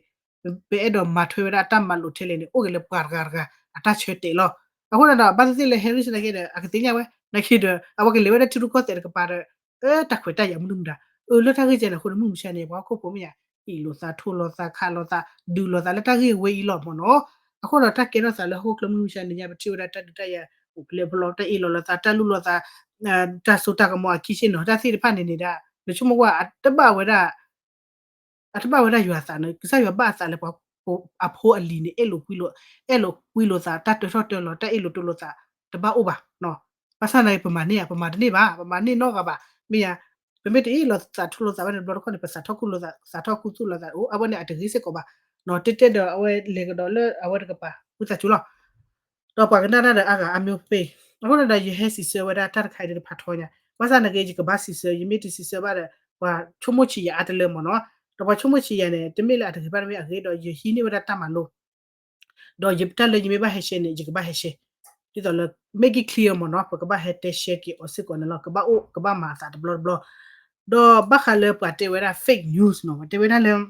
ပအဲၣ်ဒိးမၤထွဲဝဲဒၣ်အတၢ်မၤလိာ်ထဲလဲၣ်န့ၣ် အိၣ်က့ၤလၢပှၤတဂၤတဂၤအတၢ်ဆၢတဲာ်လီၤ. အဃိန့ၣ်ဒီး ဘၣ်သ့ၣ်သ့ၣ်လၢ Harris နာ်က့ဒီး အကသ့ၣ်ညါဝဲ နာ်က့ဒီး အဝဲကလဲၤဝဲဒၣ်ထံရူၢ်ကီၢ်သဲးတကပၤဒီး အတၢ်ခွဲးတၢ်ယာ်မနုၤမတၤ အၢ လၢတၢ်ဂ့ၢ်ကဲန့ၣ်အဃိန့ၣ် မုၢ်မဆါန့ၣ် ပှၤဟီၣ်ခိၣ်ဖိမ့ၢ်ယါ ဟံၣ်လိာ်သး ထိၣ်လိာ်သး ခးလိာ်သး ဒုးလိာ်သးလၢတၢ်ဂ့ၢ်အဝဲအံၤလီၤမ့ၢ်နီၤ. အဃိဒီးတၢ်ကဲထီၣ်သးလၢဟီၣ်ခိၣ်ချၢမုၢ်မဆါန့ၣ်ညါ ပထံၣ်ဝဲဒၣ်တၢ်ဒုးတၢ်ယၤ အိၣ်ကလဲၤဖလီၤ တၢ်အ့ၣ်လိာ်လိာ်သး တၢ်လူလီၤသး တၢ်စိတၢ်ကမီၤအခံဆ့ၣ်နီၤ တၢ်သ့ၣ်တဖၣ်န့ၣ်န့ၣ်ဒၣ် နဆိကမိၣ်ကွၢ် အတဘၣ်ဝဲဒၣ် အတဘၣ်ဝဲဒၣ်ယွၤအသးန့ၣ် ကစၢ်ယွၤဘၣ်အသးလၢပှၤ အဖိအလံၤန့ၣ် အဲၣ်လိာ်ကွံလိာ် အဲၣ်လိာ်ကွံလိာ်သး တၢ်တၢထီၣ်တၢလီၤ တၢ်အ့ၣ်လိာ်တလိာ်သး တဘၣ်အိၣ်ဘၣ်. ဘၣ်ဆၣ်သနာ်က့ ပမၤန့ၢ်ဧါ ပမၤတန့ၢ်ဘၣ် ပမၤန့ၢ်နီတဂၤဘၣ် မ့ၢ်ယါ ပမ့ၢ်တအ့ၣ်လိာ်သးထိၣ်လိာ်သးဘၣ်န့ၣ် တဘျီတခီၣ်န့ၣ် ပသးထီၣ်ကူၣ်လိာ်သး သးထီၣ်ကူၣ်သူၣ်လိာ်သး အိၣ် အဝဲန့ၣ် အတဂ့ၤစ့ၢ်ကီးဘၣ် တဲတဲဒီးအဝဲလဲၤကဒီးလၢအဝဲတကပၤ ဝံသးစူၤလီၤ ဒီးပှၤကနၣ်တၢ်ဒီးအါဂၤအါမံၤဖဲ အဃိန့ၣ်ဒီး ယဟဲစံးဆၢဝဲဒၣ်တၢ်တခါအံၤဒီးတဖးထီညါ ဘၣ်ဆၣ်သနာ်က့ ယကဘၣ်စံးဆၢ ယမ့ၢ်တစံးဆၢဘၣ်ဒီး ပှၤဆိကမိၣ်ဆံးယၤအါတလၢမ့ၢ်နီၤ ဒီးပှၤဆိကမိၣ်ဆံးယၤန့ၣ် တမ့ၢ်လၢအတဂ့ၤဘၣ်တမ့ၢ်အဂ့ၤဒီး ယဟံးန့ၢ်ဝဲဒၣ်တၢ်မၤလိ ဒီးတၢ်လၢယမ့ၢ်ဘၣ်ဟဲရှဲန့ၣ် ယကဘၣ်ဟဲရှဲ ဒ်သိးလၢ make it clear မ့ၢ်နီၤ ပကဘၣ်ဟဲတဲရှဲက့ၤအီၤစ့ၢ်ကီးန့ၣ်လီၤ ကဘၣ်အိၣ်ကဘၣ်မၤအသးတဘျီတဘျီ ဒီးဘၣ်ဃးလၢပှၤတဲဝဲဒၣ် fake news နီၤ တဲဝဲဒၣ်လၢ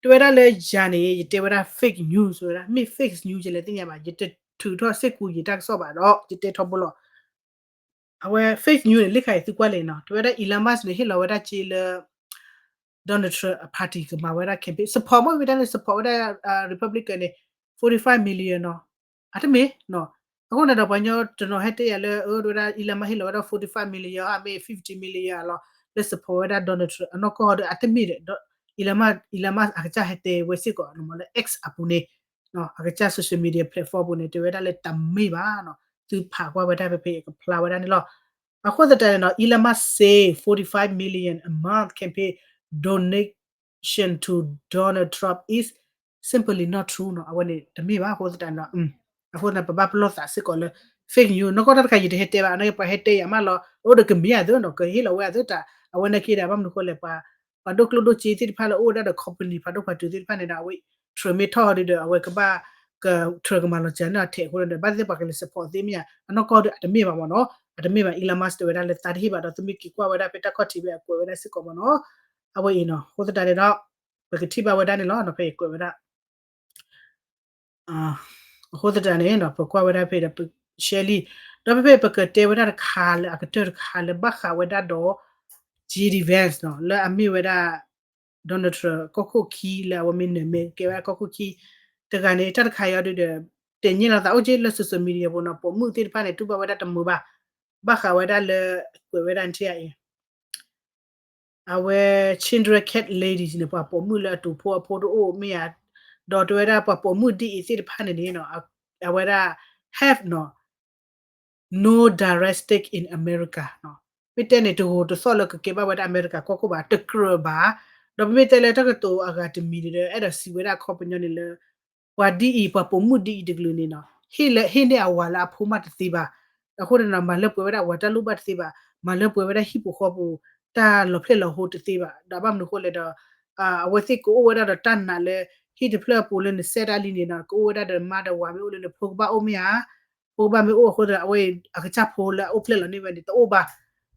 တဲဝဲဒၣ်လၢယၤန့ၣ် ယတဲဝဲဒၣ် fake news ဝဲဒၣ် မ့ၢ် fake news ယလဲၤသ့ၣ်ညါဘၣ် ယတထုးထီၣ်စ့ၢ်ကီးယတၢ်ကစီၣ်ဘၣ်ဒီး ယတဲထီဘိလီၤ အဝဲ fake news န့ၣ် လၢခါအံၤသုကွၢ်လဲၣ်နီၤ တဲဝဲဒၣ် Elon Musk န့ၣ် ဟ့ၣ်လီၤဝဲဒၣ်စ့လၢ Donald Trump အ party ကမၤဝဲဒၣ် campaign support မ့ၢ်ဝဲဒၣ်န့ၣ် support ဝဲဒၣ် Republican န့ၣ် forty-five million နီၤ အတမ့ၢ်နီၤ အဃိန့ၣ်ဒီးပှၤကညီတနီၤဟဲတဲယၤလၢ အဝဲဒၣ် Elon Musk ဟ့ၣ်လီၤဝဲဒၣ် forty-five million အမ့ၢ် fifty million အလီၤ လၢ support ဝဲဒၣ် Donald Trump အနီၢ်ကီၢ်ဒီးအတမ့ၢ်ဒီး Elon Musk Elon Musk အကစၢ်ဟဲတဲဝဲစ့ၢ်ကီးန့ၣ်မ့ၢ်လၢ X အပူၤန့ၣ် အကစၢ် social media platform ပူၤန့ၣ် တဲဝဲဒၣ်လၢတမ့ၢ်ဘၣ်နီၤ သုဖးကွၢ်ဝဲဒၣ်ဖဲဖဲအကဖျါဝဲဒၣ်န့ၣ်လီၤ အဃိသတးန့ၣ်နီၤ Elon Musk say forty-five million a month campaign donation to Donald Trump is simply not true နီၤ အဝဲန့ၣ်တမ့ၢ်ဘၣ် အဃိသတးန့ၣ်ဒီး အဃိသတးပဘၣ်ပလီၢ်သးစ့ၢ်ကီးလၢ fake news နီၢ်ကီၢ်တၢ်တခါယတဟဲတဲဘၣ် နာ်က့ပှၤဟဲတဲယၤမးလီၤ အိၣ်ဒီးကမ့ၢ်အသးနီၤ ကဟ့ၣ်လီၤဝဲအသးတၢ် အဝဲနာ်က့ဒီး ဘၣ်မနုၤဃိလဲၣ် ပှၤ ပှၤဒိၣ်ကျိၣ်ဒိၣ်စ့သ့ၣ်တဖၣ်လၢအိၣ်ဝဲဒၣ်ဒီး company ဖးဒိၣ်ဖးတုၤသ့ၣ်တဖၣ်န့ၣ်ဒီး အဝဲ Trump မ့ၢ်ထီၣ်ဒီး အဝဲကဘၣ် က Trump ကမၤလီၤစၢၤန့ၢ်အီၤထဲးအဃိဒီး ဘၣ်သ့ၣ်ပှၤကလဲၤ support သ့မ့ၢ်ဧါ အနီၢ်ကီၢ်ဒီးအတမ့ၢ်ဘၣ်မ့ၢ်နီၤ အတမ့ၢ်ဘၣ် Elon Musk တဲဝဲဒၣ်လၢသးတဟ့ၣ်ဘၣ်ဒီး သုမ့ၢ်က့ၤကွၢ်ဝဲဒၣ်ဖဲတၢ်ခီၣ်ထံးဖဲအကွဲးဝဲဒၣ်စ့ၢ်ကီးမ့ၢ်နီၤ အဝဲအံၤနီၤ အဃိသတးန့ၣ်ဒီး ပကထံၣ်ဘၣ်ဝဲဒၣ်န့ၣ်လီၤ ဖဲအကွဲးဝဲဒၣ် အဃိသတးန့ၣ် ပကွၢ်ဝဲဒၣ်ဖဲဒီး ရှဲလံ, ဒီးဖဲဖဲပကတဲဝဲဒၣ်တခါလၢအကတၢၢ်တခါလၢဘၣ်ဃးဝဲဒၣ်ဒီး J D Vance နီၤ လၢအမ့ၢ်ဝဲဒၣ် Donald Trump ကီၢ်ခိၣ်ခံလၢအဝဲမ့ၢ်နၢၤမ့ၢ်ကဲဝဲဒၣ်ကီၢ်ခိၣ်ခံ တဂၤန့ၣ် တၢ်တခါအံၤအီၤဒုဒီး တဲညါလိာ်သးအိၣ်က့လၢ social media ပူၤနီၤ ပိာ်မုၣ်သ့ၣ်တဖၣ်န့ၣ် တူၢ်ဘၣ်ဝဲဒၣ်တမုာ်ဘၣ်, ဘၣ်ဃးဝဲဒၣ်လၢ ကွဲးဝဲဒၣ်ထံအံၤ အဝဲ Chinese Cat Ladies န့ၣ် ပှၤပိာ်မုၣ်လၢအတူးဖိအဖိတအိၣ်မ့ၢ်ဧါ, ဒီးတဲဝဲဒၣ်ပှၤပိာ်မုၣ်ဒ်အံၤသ့ၣ်တဖၣ်န့ၣ်န့ၣ် အဝဲဒၣ် have နီၤ no direct stake in America နီၤ, မ့ၢ်တဲန့ၣ် တဂိၤတသီၣ်လၢကကဲဘၣ်ဝဲဒၣ်အမဲရကၤကီၢ်ခိၣ်ဘၣ် တကြၢးဘၣ်, ဒီးပမ့ၢ်တဲလၢတၢ်ကတိၤအဂၤတမံၤန့ၣ်ဒီး အဲၣ်ဒိးစံးဝဲဒၣ်အခီပညီန့ၣ်လၢ ပှၤဒ်အံၤ ပှၤပိာ်မုၣ်ဒ်အံၤတကလုာ်န့ၣ်နီၤ ဟ့ၣ်လၢ ဟ့ၣ်န့ၢ်အဝၤလၢအဖိမးတသ့ဘၣ်, အဃိန့ၣ်နီၤ မၤလၢပှဲၤဝဲဒၣ်အဝၤတၢ်လိၣ်ဘၣ်တသ့ဘၣ်, မၤလၢပှဲၤဝဲဒၣ်ဟံၣ်ပူၤဃီပူၤ တၢ်လီၤဖျဲၣ်လီၤဟိတသ့ဘၣ်, ဒီးဘၣ်မနုၤအဃိလဲၣ်ဒီး အဝဲသ့ၣ်ကအိၣ်ဝဲဒၣ်ဒီးတၢ်နာ်လၢ ဟံၣ်တဖျၢၣ်အပူၤလၢနစဲးတၢ်လံန့ၣ်နီၤ ကအိၣ်ဝဲဒၣ်ဒီးမါဒီးဝၤမ့ၢ်အိၣ်လၢနဖိကဘၣ်အိၣ်မ့ၢ်ဧါ, ဖိကဘၣ်မ့ၢ်အိၣ်အဃိသတး အဝဲအံၤအကစၢ်ဖိလၢအအိၣ်ဖျဲၣ်လီၤန့ၢ်ဝဲန့ၣ် တအိၣ်ဘၣ်,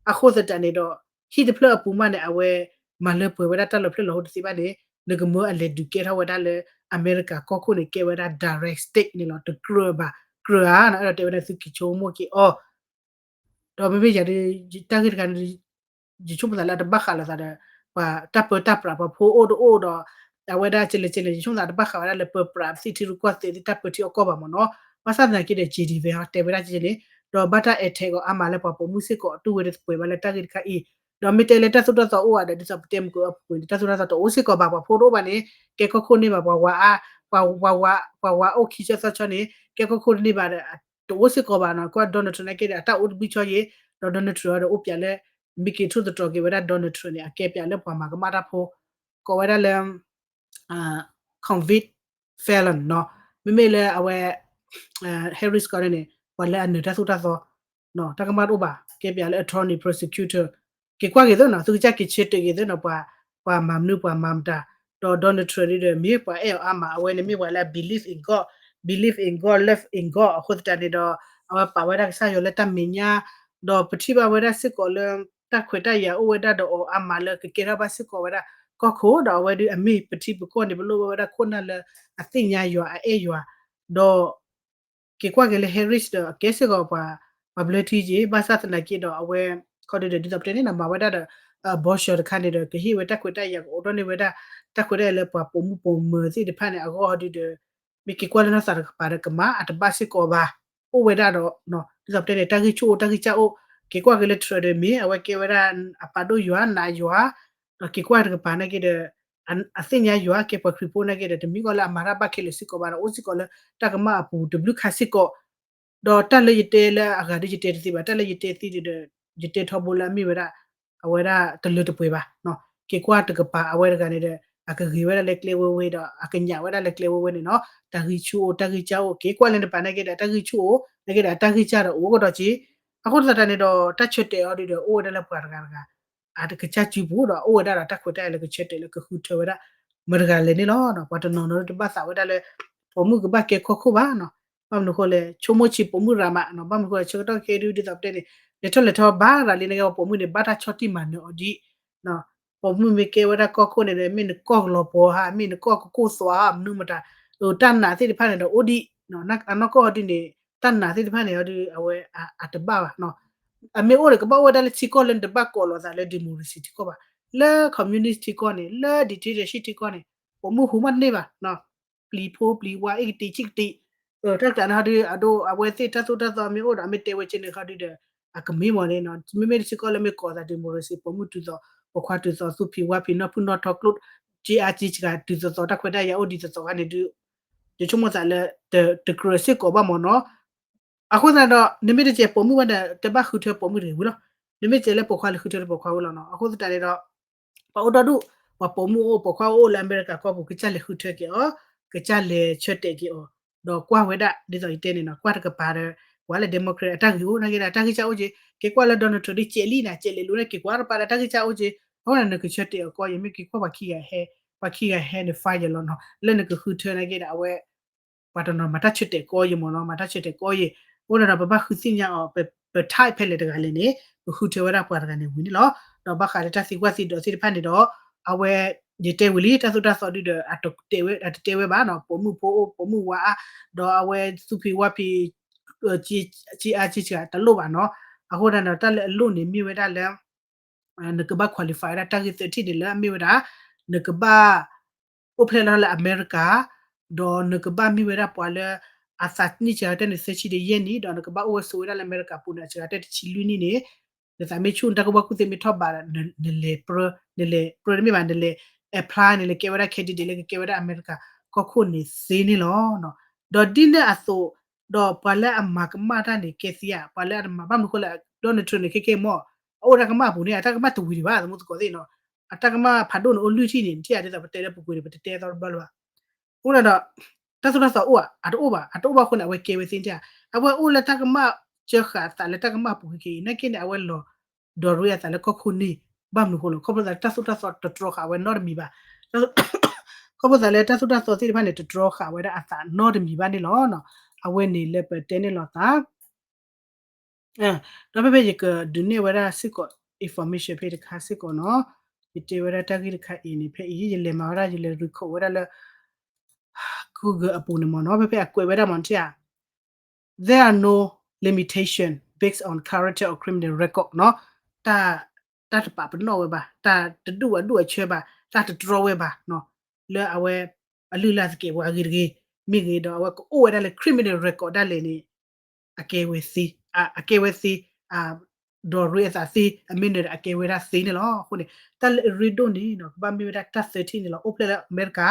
အဃိသတးန့ၣ်ဒီး ဟံၣ်တဖျၢၣ်အပူၤမးန့ၣ် အဝဲမၤလၢပှဲၤဝဲဒၣ်တၢ်လီၤဖျဲၣ်လီၤဟိတသ့ဘၣ်န့ၣ် နကမၢအလဲၤဒုးကဲထီၣ်ဝဲဒၣ်လၢအမဲရကၤကီၢ်ခိၣ်န့ၣ် ကဲဝဲဒၣ် direct stake န့ၣ်လီၤ တကြၢးဘၣ်, ကြၢးဧါနီၤ အဲၣ်ဒိးတဲဝဲဒၣ်သုက့ၤဆိကမိၣ်က့ၤအီၤ ဒီးမ့မ့ၢ်ယၤဒီး တၢ်ဂ့ၢ်တခါန့ၣ် ယဆိကမိၣ်သးလၢအတဘၣ်ဃးလိာ်သးဒီး ပှၤတၢ်ပၢတၢ်ပြးပှၤဖိအိၣ်တအိၣ်ဒီး အဝဲဒၣ်ကလဲၤကလဲၤ ယဆိကမိၣ်သးတဘၣ်ဃးဝဲဒၣ်လၢပၢပြးပသ့ၣ်ထံရူၢ်ကီၢ်သဲးသ့ၣ် တၢ်ပၢထံအီၣ်ကီၢ်ဘၣ်မ့ၢ်နီၤ, ဘၣ်ဆၣ်သနာ်က့ဒီး J D Vance တဲဝဲဒၣ်ကဲန့ၣ် ဒီးဘၣ်တၢ် attack အီၤအါမးလၢပှၤပိာ်မုၣ်စ့ၢ်ကီး တူၢ်ဝဲတသပှဲၤဘၣ်လၢတၢ်ဂ့ၢ်တခါအံၤ, ဒီးမ့ၢ်တဲလၢတၢ်သိၣ်တၢ်သီအိၣ်ဧါဒီး ဒ်သိးပတဲမုၢ်ကအိၣ်အပူၤကွံာ်န့ၣ် တၢ်သိၣ်တၢ်သီတအိၣ်စ့ၢ်ကီးဘၣ် ပှၤဖိတအိၣ်ဘၣ်န့ၣ် ကဲကီၢ်ခိၣ်န့ၢ်ဘၣ် ပှၤဝၤအါ, ပှၤဝၤ, ပှၤဝၤအိၣ်ခံဆီသီဆီန့ၣ် ကဲကီၢ်ခိၣ်တန့ၢ်ဘၣ်ဒီး တအိၣ်စ့ၢ်ကီးဘၣ်နီၤ, ကွၢ် Donald Trump နာ်က့ဒီး အတၢ်အိၣ်တဘျုးဆီယ့ၣ်, ဒီး Donald Trump ဒီးအိၣ်ပၠးလၢ မ့ၢ်က့ၤထိၣ်သတြီၤက့ၤဝဲဒၣ် Donald Trump န့ၣ် အကဲပၠးလၢပှၤမၤကမၣ်တၢ်ဖိ, ကိးဝဲဒၣ်လၢ convict felon နီၤ, မ့မ့ၢ်လၢအဝဲ Harris ကီးန့ၣ် ပှၤလၢအနၢၤတၢ်သိၣ်တၢ်သီ တၢ်ကမၣ်တအိၣ်ဘၣ် ကဲပၠးလၢ attorney prosecutor, က့ၤကွၢ်က့ၤသ့နီၤ, သုကစၢ်က့ၤဆၢတဲာ်က့ၤသ့နီၤ, ပှၤမၤမနုၤပှၤမၤမတၤ, ဒီး Donald Trump ဒီး မ့ၢ်ပှၤအဲၣ်အီၤအါမး, အဝဲန့ၣ်မ့ၢ်ပှၤလၢ believe in God, believe in God, love in God အဃိသတးန့ၣ်ဒီး အဝဲပာ်ဝဲဒၣ်ကစၢ်ယွၤလၢတၢ်မဲာ်ညါ, ဒီးပထံၣ်ဘၣ်ဝဲဒၣ်စ့ၢ်ကီးလၢ တၢ်ခွဲးတၢ်ယာ်အိၣ်ဝဲဒၣ်ဒီးအီၤအါမးလၢကကဲထီၣ်ဘၣ်စ့ၢ်ကီးဝဲဒၣ် ကီၢ်ခိၣ်ဒီးအဝဲဒုးအမ့ၢ်ပထံပကီၢ်န့ၣ် ပလိၣ်ဘၣ်ဝဲဒၣ်ခိၣ်နၢ်လၢအသ့ၣ်ညါယွၤအအဲၣ်ယွၤ, ဒီး က့ၤကွၢ်က့ၤလၢ Harris ဒီးအကဲစ့ၢ်ကီးပှၤ ပှၤဘျၢထံက့ၤ ဘၣ်ဆၣ်သနာ်က့ဒီးအဝဲ ခီဒုဒီးဒ်သိးပတဲန့ၣ်နီၤ မၤဝဲဒၣ်ဒီး abortion တခါန့ၣ်ဒီး ကဟ့ၣ်ဝဲတၢ်ခွဲးတၢ်ယာ် ကအိးထီၣ်န့ၢ်ဝဲဒၣ် တၢ်ခွဲးတၢ်ယာ်လၢပှၤပိာ်မုၣ်ပိာ်မၢၤသ့ၣ်တဖၣ်န့ၣ် အဂီၢ်ဒုဒီး မ့ၢ်က့ၤကွၢ်လၢနီၢ်သးတကပၤဒီးကမၤအတဘၣ်စ့ၢ်ကီးဘၣ်, အိၣ်ဝဲဒၣ်ဒီး ဒ်သိးပတဲန့ၣ် တၢ်ဂံၢ်ဆူၣ်အိၣ် တၢ်ဂံၢ်စၢ်အိၣ်, က့ၤကွၢ်က့ၤလၢ Trump ဒီးမ့ၢ် အဝဲကဲဝဲဒၣ် အပာ်ဒိၣ်ယွၤ နာ်ယွၤ, ဒီးက့ၤကွၢ်တကပၤနာ်က့ဒီး အသ့ၣ်ညါယွၤ ကဲပှၤခရံာ်ဖိနာ်က့ဒီး တမ့ၢ်ကီးလၢအမၤတၢ်ဘၣ်ခဲလၢာ်စ့ၢ်ကီးဘၣ်ဒီး အိၣ်စ့ၢ်ကီးလၢတၢ်ကမၣ်အပူၤတဘျုးခါစ့ၢ်ကီး, ဒီးတၢ်လၢယတဲလၢအဂၤဒီးယတဲတသ့ဘၣ်, တၢ်လၢယတဲသ့ဒီး ယတဲထီဘိလၢအမ့ၢ်ဝဲဒၣ် အဝဲဒၣ်တလၢတပှဲၤဘၣ်, က့ၤကွၢ်တကပၤအဝဲတဂၤန့ၣ်ဒီး အကဂ့ၤဝဲဒၣ်လၢကျဲဝဲဝဲဒီး အကညးဝဲဒၣ်လၢကျဲဝဲဝဲန့ၣ်နီၤ, တၢ်ဂံၢ်ဆူၣ်အိၣ် တၢ်ဂံၢ်စၢ်အိၣ် က့ၤကွၢ်လၢနပၤနာ်က့ဒီး တၢ်ဂံၢ်ဆူၣ်အိၣ် နာ်က့ဒီး တၢ်ဂံၢ်စၢ်ဒီးအိၣ်ကဒီးက့ၤ, အဃိသတးန့ၣ်ဒီး တၢ်ဆၢတဲာ်အီၤဒုဒီး အိၣ်ဝဲဒၣ်လၢပှၤတဂၤတဂၤ အတကစၢ်စုပူၤဒီး အိၣ်ဝဲဒၣ်ဒီးတၢ်ခွဲးတၢ်ယာ်လၢကဆၢတဲာ်လၢကဃုထၢဝဲဒၣ် မတၤတဂၤလဲၣ်န့ၣ်လီၤ. ပှၤတနီၤနီၤတဘၣ်သးဝဲဒၣ်လၢ ပိာ်မုၣ်ကဘၣ်ကဲကီၢ်ခိၣ်ဘၣ်နီၤ, ဘၣ်မနုၤဃိလဲၣ် ဆိကမိၣ်ဆံးပိာ်မုၣ်ရၤမးနီၤ, ဘၣ်မနုၤဃိလဲၣ် ဆၢကတီၢ်ခဲဒုဒ်သိးပတဲန့ၣ် လဲၤထီၣ်လဲၤထီဘၣ်ရၤလံနာ်က့ ပှၤပိာ်မုၣ်န့ၣ် ဘၣ်တၢ်ဆီၣ်တံၢ်မၤနၢၤအီၤဒံး ပိာ်မုၣ်မ့ၢ်ကဲဝဲဒၣ်ကီၢ်ခိၣ်န့ၣ် မ့ၢ်နကီၢ်ကလီၤပှီၤဧါ မ့ၢ်နကီၢ်ကကိၢ်သွးဧါ မနုၤမတၤ, တၢ်နာ်သ့ၣ်တဖၣ်န့ၣ်ဒီးအိၣ်ဒံး, အနီၢ်ကီၢ်ဒ်န့ၣ် တၢ်နာ်သ့ၣ်တဖၣ်န့ၣ်အီၤဒုး အဝဲအတဘၣ်ဘၣ်, အမ့ၢ်အိၣ်ဒီးကဘၣ်အိၣ်ဝဲဒၣ်လၢထံကီၢ်လၢနတဘၣ်ကိးလိာ်သးလၢ democracy ထံကီၢ်ဘၣ်, လၢ communist ထံကီၢ်န့ၣ် လၢ dictatorship ထံကီၢ်န့ၣ် ပိာ်မုၣ်ဟူမးတန့ၢ်ဘၣ် ပျံၤဖိပျံၤဝါ အ့ၣ်ကတံၤဆံၣ်ကတံၤ, တၢ်ကတၢၢ်န့ၣ်ဟီဒုး အဒိ အဝဲသ့ၣ်တၢ်သိၣ်တၢ်သီမ့ၢ်အိၣ်ဒီး အမ့ၢ်တဲဝဲကဲန့ၣ်ဟီဒုးဒီး အကမ့ၢ်မ့ၢ်န့ၣ်နီၤ, မ့မ့ၢ်တထံကီၢ်လၢမ့ၢ်ကိးသး democracy ပိာ်မုၣ်တုၤသိး ပိာ်ခွါတုၤသိး သူၣ်ဖံးဝါဖံး နီၢ်ဖုၣ်နီၢ်ထီကျိၣ် က့အါက့စှၤ တုၤသိးသိး တၢ်ခွဲးတၢ်ယာ်အိၣ်ဒံးသိးသိးခါန့ၣ်ဒုး ယဆိကမိၣ်သးလၢ တကြၢးစ့ၢ်ကီးဘၣ်မ့ၢ်နီၤ. အဃိသတးဒီး နမ့ၢ်တစဲးပိာ်မုၣ်ဘၣ်ဒီး တဘၣ်ဃုထၢပိာ်မုၣ်တဂ့ၤဝံၤလီၤ. နမ့ၢ်စဲးလၢပိာ်ခွါလဲၤဃုထၢလၢပိာ်ခွါဝံၤလီၤနီၤ. အဃိသတးန့ၣ်ဒီး ပှၤအိၣ်ဒီဒူၣ် ပှၤပိာ်မုၣ်အိၣ် ပိာ်ခွါအိၣ်လၢအမဲရကၤကီၢ်ပူၤ ကစၢ်လဲၤဃုထၢက့ၤအီၤ, ကစၢ်လဲၤဆၢတဲာ်က့ၤအီၤ, ဒီးကွၢ်ဝဲဒၣ် ဒ်သိးယတဲန့ၣ်နီၤ ကွၢ်တကပၤဒီး ပှၤလၢ democrat အတၢ်ဂ့ၢ်အိၣ်နာ်က့ဒီး တၢ်ဂံၢ်စၢ်အိၣ်က့ၤ, က့ၤကွၢ်လၢ Donald Trump ဒ်ကဲးလံနၤ ကဲးလဲၤလိၤန့ၣ် က့ၤကွၢ်တကပၤဒီး တၢ်ဂံၢ်စၢ်အိၣ်က့ၤ, အဃိန့ၣ် နကဆၢတဲာ်အီၤကီယဲ မ့ၢ်က့ၤကွၢ်ပှၤခံဂၤဟဲ, ပှၤခံဂၤဟဲန့ၣ် fire လီၤနီၤ, လၢနကဃုထၢနာ်က့ဒီး အဝဲ ပှၤတနီၤမၤတၢ်ဆၢတဲာ်ကီယဲမ့ၢ်နီၤ, မၤတၢ်ဆၢတဲာ်ကီယဲ, အဃိန့ၣ်ဒီး ပဘၣ်ဃုသ့ၣ်ညါအီၤ ပ type ဖဲလဲၣ်တဂၤလဲၣ်န့ၣ် ပဃုထၢဝဲဒၣ်ပှၤတဂၤန့ၣ်ဝံၤန့ၣ်လီၤ. ဒီးဘၣ်ဃးလၢတၢ်သံကွၢ်သံဒိးသ့ၣ်တဖၣ်န့ၣ်ဒီး အဝဲ ယတဲဝံၤလံ တၢ်သိၣ်တၢ်သီဒုဒီး အတတဲဝဲဘၣ်နီၤ, ပိာ်မုၣ်ဖိအိၣ် ပိာ်မုၣ်ဝါအါ, ဒီးအဝဲသူၣ်ဖံးဝါဖံး ကကတလိၣ်ဘၣ်နီၤ. အဃိသတးဒီး တၢ်လၢအလိၣ်န့ၣ်မ့ၢ်ဝဲဒၣ်လၢ နကဘၣ် qualify ဝဲဒၣ်တၢ်ဂ့ၢ်သၢထံၣ်န့ၣ်လၢအမ့ၢ်ဝဲဒၣ် နကဘၣ် အိၣ်ဖျဲၣ်လီၤလၢအမဲရကၤ, ဒီးနကဘၣ်မ့ၢ်ဝဲဒၣ်ပှၤလၢ အသးနံၣ်စှၤကတၢၢ်န့ၣ် သၢဆံဒီးယဲၢ်နံၣ်, ဒီးနကဘၣ်အိၣ်ဝဲဆိးဝဲဒၣ်လၢအမဲရကၤပူၤန့ၣ် အစှၤကတၢၢ်တဆံလွံၢ်နံၣ်န့ၣ်, နသးမ့ၢ်ဆူၣ် နတၢ်ကူၣ်ဘၣ်ကူၣ်သ့မ့ၢ်ထီၣ်ဘးဒီး နလဲၤပြၢ, နလဲၤပြၢတမ့ၢ်ဘၣ် နလဲၤ apply နလဲၤကဲဝဲဒၣ် candidate လၢကကဲဝဲဒၣ်အမဲရကၤကီၢ်ခိၣ်န့ၣ်သ့န့ၣ်လီၤ. ဒီးဒ်န့ၣ်အသိး ဒီးပှၤလၢအမၤကမၣ်တၢ်န့ၣ် ကဲသ့ဧါ, ပှၤလၢအတမၤ ဘၣ်မနုၤအဃိလဲၣ်, Donald Trump န့ၣ် ခဲကဲမ့ၢ် အအိၣ်တၢ်ကမၣ်အပူၤန့ၣ် အတၢ်ကမၣ်တဝံၤဒံးဘၣ် သမူသကိးသ့ၣ်နီၤ, အတၢ်ကမၣ်ဖးဒိၣ်န့ၣ်အိၣ်လွံၢ်ထံၣ်န့ၣ် နထံၣ်ဧါ ဒ်သိးပတဲလၢပူၤကွံာ်န့ၣ် ပတတဲသီတဘျီလၢၤဘၣ်. အဃိဒီး တၢ်သိၣ်တၢ်သီအိၣ်ဧါ, အတအိၣ်ဘၣ်, အတအိၣ်ဘၣ်အဃိန့ၣ် အဝဲကဲဝဲသ့န့ၣ်ဧါ, အဝဲအိၣ်လၢတၢ်ကမၣ်စၢဃာ်အသးလၢတၢ်ကမၣ်အပူၤခဲကဲအံၤ နာ်က့န့ၣ် အဝဲလီၤဒိးရ့အသးလၢကီၢ်ခိၣ်န့ၣ် ဘၣ်မနုၤအဃိလဲၣ်, ခီဖျိသးလၢတၢ်သိၣ်တၢ်သီတတြီဃာ်ဝဲနီတမံၤဘၣ်, ခီဖျိသးလၢတၢ်သိၣ်တၢ်သီသ့ၣ်တဖၣ်န့ၣ် တတြီဃာ်ဝဲဒၣ်အသးနီတမံၤဘၣ်န့ၣ်လီၤ. အဝဲန့ၣ်လၢပတဲန့ၣ်လီၤသး ဒီးဖဲဖဲယကဒုးနဲၣ်ဝဲဒၣ်စ့ၢ်ကီး information ဖဲတခါစ့ၢ်ကီးနီၤ, ယတဲဝဲဒၣ်တၢ်ဂ့ၢ်တခါအံၤန့ၣ် ဖဲအံၤ ယလဲၤမၤဝဲဒၣ် ယလဲၤ record ဝဲဒၣ်လၢ Google အပူၤန့ၣ်မ့ၢ်နီၤ, ဖဲဖဲအကွဲးဝဲဒၣ်မ့ၢ်ထံၣ်ဧါ There are no limitation based on character or criminal record နီၤ, တၢ်တပာ်ပနီၣ်ဝဲဘၣ်, တၢ်တဒူၣ်အဒူၣ်အဆၢဘၣ်, တၢ်တတြီဝဲဘၣ်နီၤ, လၢအဝဲ အလုၢ်အလၢ်သကဲးပဝးအဂ့ၤတဂ့ၤ, မ့ၢ်ဂ့ၤဒီးအဝဲကအိၣ်ဝဲဒၣ်လၢ criminal record ဒၣ်လဲာ်န့ၣ် အကဲဝဲသ့, အကဲဝဲသ့, ဒိးရ့အသးသ့, အမ့ၢ်နၢၤဒီးအကဲဝဲဒၣ်သ့န့ၣ်လီၤ. အဃိန့ၣ် တၢ်လၢအရ့ဒိၣ်န့ၣ်နီၤ ကဘၣ်မ့ၢ်ဝဲဒၣ်တၢ်သၢထံၣ်န့ၣ်လီၤ, အိၣ်ဖျဲၣ်လၢအမဲရကၤ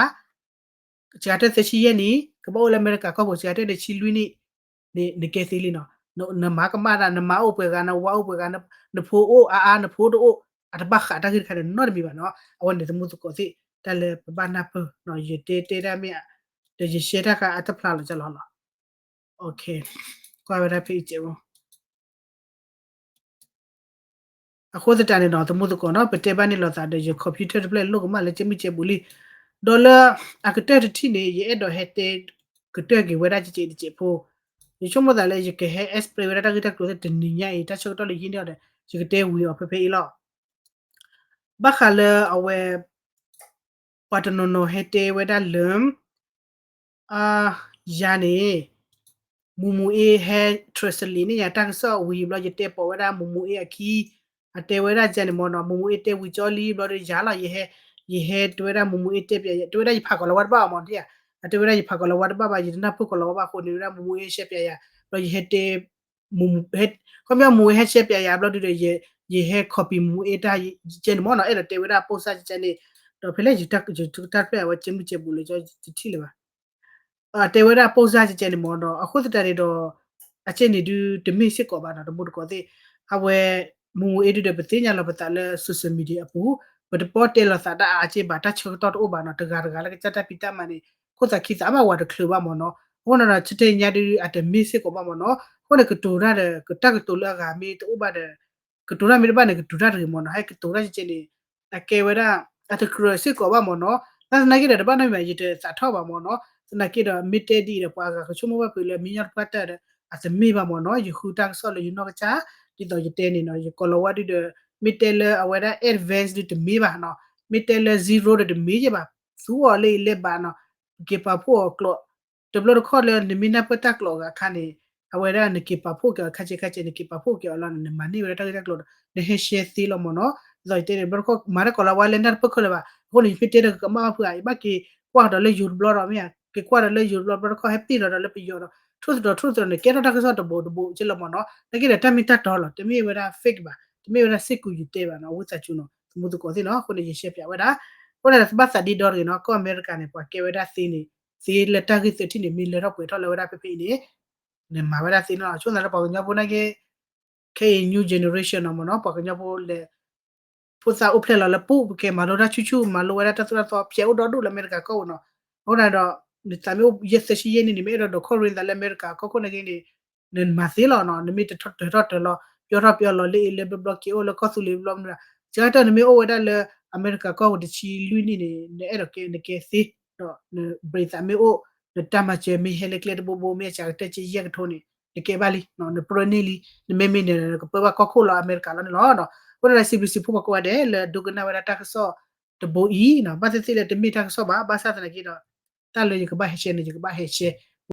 စှၤကတၢၢ်သၢဆံယဲၢ်နံၣ်, ကဘၣ်အိၣ်လၢအမဲရကၤကီၢ်ပူၤ စှၤကတၢၢ်တဆံလွံၢ်နံၣ်န့ၣ် နကဲသ့လံနီၤ. နမၤကမၣ်တၢ်, နမါအိၣ်ပှဲၤဂၤ, နဝၤအိၣ်ပှဲၤဂၤ, နဖိအိၣ်အါအါ, နဖိတအိၣ်, အတဘၣ်ဃးတၢ်ဂ့ၢ်တခါန့ၣ်နီတမံၤဘၣ်နီၤ. အဝဲန့ၣ်သမူသကိးသ့ၣ် တၢ်လၢပဘၣ်နၢ်ပၢၢ်နီၤ, ယတဲတဲဒၣ်မ့ၢ်, ဒီးယ share တၢ်ခါအတဖျါလီၤကလီလီၤ. ကွၢ်ဝဲဒၣ်ဖဲအံၤကဲးဝဲ အဃိသတးန့ၣ်ဒီး သမူသကိးနီၤ, ပတဲဘၣ်န့ၣ်လိာ်သးဒီး ယ computer တဖျၢၣ်လိၣ်ကမၣ်လၢကဲမုၢ်ကဲဘူးလံ. ဒီးလၢအကတၢၢ်တထံၣ်န့ၣ် ယအဲၣ်ဒိးဟဲတဲ ကတၢၢ်က့ၤဝဲဒၣ်ကဲးကဲးတကဲးဖိ, ယဆိကမိၣ်သးလၢယကဟဲ explain ဝဲဒၣ်တၢ်ဂ့ၢ်တၢ်ကျိၤသ့ၣ်တနံၤညါအံၤ တၢ်ဆၢကတီၢ်လၢယဟံးန့ၢ်အီၤဒီး ယကတဲဝံၤအီၤဖဲဖဲအံၤလီၤ. ဘၣ်ဃးလၢအဝဲ ပှၤတနီၤနီၤဟဲတဲဝဲဒၣ်လၢ ယၤန့ၣ် မူးမူးအ့ဟဲ translate န့ၢ်ယၤတၢ်ကစီၣ်ဝံၤဘျီ ယတဲပိာ်ဝဲဒၣ်မူးမူးအ့အခံ, အတဲဝဲဒၣ်ယၤန့ၣ်မ့ၢ်နီၤ, မူးမူးအ့တဲဝံၤကၠီလံဘျီဒီးယၤလီၤ, ယဟဲ, ယဟဲတဲဝဲဒၣ်မူးမူးအ့တဲပၠးယၤ, တဲဝဲဒၣ်ယဖးကီးလီၤဝါတဘၣ်အီၤမ့ၢ်နီၤ, အတဲဝဲဒၣ်ယဖးကီးလီၤဝါတဘၣ်ဘၣ်, ယတနၢ်ပၢၢ်ကီးလီၤဝါဘၣ်အဃိန့ၣ် ဝဲဒၣ်မူးမူးအ့ဟဲရှဲပၠးယၤ, ဘျီယဟဲတဲ ခီပညီမူးမူးအ့ဟဲရှဲပၠးယၤဘျီဒုဒီး ယဟဲ copy မူးမူးအ့တၢ်ကဲန့ၣ်မ့ၢ်နီၤ, အဲၣ်ဒိးတဲဝဲဒၣ်ပိၢ်စၢ်ကဲန့ၣ်, ဒီးဖဲလဲၣ်ယတၢ်တဖျၢၣ်အဝဲကဲမုၢ်ကဲဘူးလၢ ယတထံၣ်လၢၤဘၣ် တဲဝဲဒၣ်ပိၢ်စၢ်ကဲန့ၣ်မ့ၢ်ဒီး အဃိသတးန့ၣ်ဒီး အကဲန့ၣ်ဒုတမ့ၢ်စ့ၢ်ကီးဘၣ်နီၤ, တမူတကိးသ့ၣ်, အဝဲ မူးမူးအ့ဒုဒီး ပသ့ၣ်ညါလီၤပသးလၢ social media အပူၤ, ပတပီၢ်တဲလီၤသးတၢ်အါက့ဘၣ်, တၢ်ဆၢကတီၢ်တအိၣ်ဘၣ်နီၤ, တဂၤတဂၤလၢကစၢ်တၢ်ဖံးတၢ်မၤန့ၣ် ခိၣ်သးခံသးဘၣ်ဝဲတချုးဘၣ်မ့ၢ်နီၤ, အဃိန့ၣ်ဒီး ဆၢတဲာ်ညါဒုအတမ့ၢ်စ့ၢ်ကီးဘၣ်မ့ၢ်နီၤ, အဃိန့ၣ် ကတိၤတၢ်ဒီး ကတၢ်ကတိၤလၢအဂၤမ့ၢ်တအိၣ်ဘၣ်ဒီး ကတိၤတၢ်မ့ၢ်တဘၣ်န့ၣ် ကတိၤတၢ်တဂ့ၤမ့ၢ်နီၤ, ဟဲကတိၤတၢ်ကဲန့ၣ် အကဲဝဲဒၣ် အတကြၢးစ့ၢ်ကီးဘၣ်မ့ၢ်နီၤ, ဘၣ်သနာ်က့ဒီး တဘၣ်နီတမံၤ ယတသးထီၣ်ဘၣ်မ့ၢ်နီၤ, သနာ်က့ဒီး မ့ၢ်တဲဒ်အံၤဒီး ပှၤအဂၤကဆိကမိၣ်ဘၣ်ဖုးလၢမ့ၢ်ညီတပှၢ်တၢၢ်ဒီး အတမ့ၢ်ဘၣ်မ့ၢ်နီၤ, ယဃုတၢ်ကစီၣ်လၢယနီၢ်ကစၢ်, ဒ်သိးယတဲန့ၣ်နီၤ, ယကိးလီၤဝါဒုဒီး မ့ၢ်တဲလၢအဝဲဒၣ် advance ဒုတမ့ၢ်ဘၣ်နီၤ, မ့ၢ်တဲလၢ zero ဒီးတမ့ၢ်ယဲဘၣ်, သူအီၤလၢအံၤလဲၤဘၣ်နီၤ, က့ၤပာ်ဖှိၣ်အီၤကျိာ် တဘျီတခီၣ်လၢနမ့ၢ်နၢ်ပၢၢ်တၢ်ကျိာ်အဂၤအခါန့ၣ်, အဝဲဒၣ်နက့ၤပာ်ဖှိၣ်က့ၤအီၤခါဆ့ခါဆ့ နက့ၤပာ်ဖှိၣ်က့ၤအီၤလီၤန့ၣ် နမၤန့ၢ်ဝဲဒၣ်တၢ်ဂ့ၢ်တၢ်ကျိၤဒီး နဟဲရှဲသ့လီၤမ့ၢ်နီၤ, ဒ်သိးယတဲန့ၣ် တဘျီတခီၣ် မၤတၢ်ကိးလီၤဝါလဲၤနၢ်တပၢၢ်ခဲလၢာ်ဘၣ်, အဃိန့ၣ် ယမ့ၢ်တဲဒီးကကမၣ်ဘၣ်ဖုးဧါ, ယဘၣ်က့ၤကွၢ်ဒီးလၢယိၤတဘျီဒီးမ့ၢ်ဧါ, က့ၤကွၢ်ဒီးလၢယိၤတဘျီ တဘျီတခီၣ်ဟဲပ့ၢ်လီၤဒီးလၢပယီၤဒီး ထိၣ်သတြီၤထိၣ်သတြီၤန့ၣ် ကဲထီၣ်တၢ်ကစီၣ်တဘိးတဘိးက့လီၤမ့ၢ်နီၤ, နာ်က့ဒီးတၢ်မ့ၢ်တၢ်တီလီၤ, တမ့ၢ်ဝဲဒၣ် fake ဘၣ်, တမ့ၢ်ဝဲဒၣ်စ့ၢ်ကီးယတဲဘၣ်နီၤ, အဝဲသးစူၤနီၤ သမူသကိးသ့ၣ်နီၤ, အဃိန့ၣ် ယရှဲပၠးဝဲဒၣ်, အဃိန့ၣ် ဘၣ်သးဒ့ဒီတဂ့ၤနီၤ, ကီၢ်အမဲရကၤန့ၣ် ပှၤကဲဝဲဒၣ်သ့န့ၣ် သ့လၢတၢ်ဂ့ၢ်သၢထံၣ်န့ၣ် မ့ၢ်လၢထီၣ်ပှဲၤထီၣ်လၢဝဲဒၣ်ဖဲဖဲအံၤန့ၣ် နမၤဝဲဒၣ်သ့န့ၣ်လီၤ, ဆိကမိၣ်သးလၢပှၤကညီဖိနာ်က့ ခဲအံၤ new generation နီၤမ့ၢ်နီၤ, ပှၤကညီဖိလဲၤ ဖိသၣ်အိၣ်ဖျဲၣ်လီၤလၢပူၤ ပကဲမၤလိတၢ်ဆူၣ်ဆူၣ် မၤလိဝဲဒၣ်တၢ်သိၣ်တၢ်သီ ဖျဲးအိၣ်ဒီဒူၣ်လၢအမဲရကၤကီၢ်ပူၤနီၤ, အဃိန့ၣ်ဒီး နသးမ့ၢ်အိၣ်ယဲၢ်သၢဆံယဲၢ်နံၣ်န့ၣ် မ့ၢ်အဲၣ်ဒိးဒိးခီၣ်ရ့သးလၢအမဲရကၤကီၢ်ခိၣ်နာ်က့န့ၣ် နမၤသ့လီၤနီၤ, နမ့ၢ်တထီၣ်တၢၢ်ထီၣ်တၢၢ်လီၤ ပျီထီၣ်ပျီလီၤလၢအံၤလၢဘျီဘျီက့ၤအိၣ်လၢကီၢ်သူလ့ၤဘျီမနုၤ, စှၤကတၢၢ်နမ့ၢ်အိၣ်ဝဲဒၣ်လၢအမဲရကၤကီၢ်ပူၤတဆံလွံၢ်နံၣ်န့ၣ် နအဲၣ်ဒိးကဲနကဲသ့, ဒီးန break သးမ့ၢ်အိၣ် နတၢ်မၤစၢၤမ့ၢ်ဟဲလၢကျဲတဘိဘိ မ့ၢ်အစှၤကတၢၢ်က့ယဲၢ်ကထိန့ၣ် နကဲဘၣ်လံ, နပြၢန့ၢ်လံ, နမ့မ့ၢ်န့ၣ် နကပၢဘၣ်ကီၢ်ခိၣ်လၢအမဲရကၤလီၤန့ၣ်လီၤ. အဃိန့ၣ်ဒီး စံးဘျုးစံးဖှိၣ်ပှၤကိးဂၤဒဲးလၢဒိကနၣ်ဝဲဒၣ်တၢ်ကစီၣ် တဘိအံၤနီၤ ဘၣ်သ့ၣ်သ့ၣ်လၢတမ့ၢ်တၢ်ကစီၣ်ဘၣ် ဘၣ်ဆၣ်သနာ်က့ဒီး တၢ်လၢယကဘၣ်ဟဲ share န့ၣ် ယကဘၣ်ဟဲ share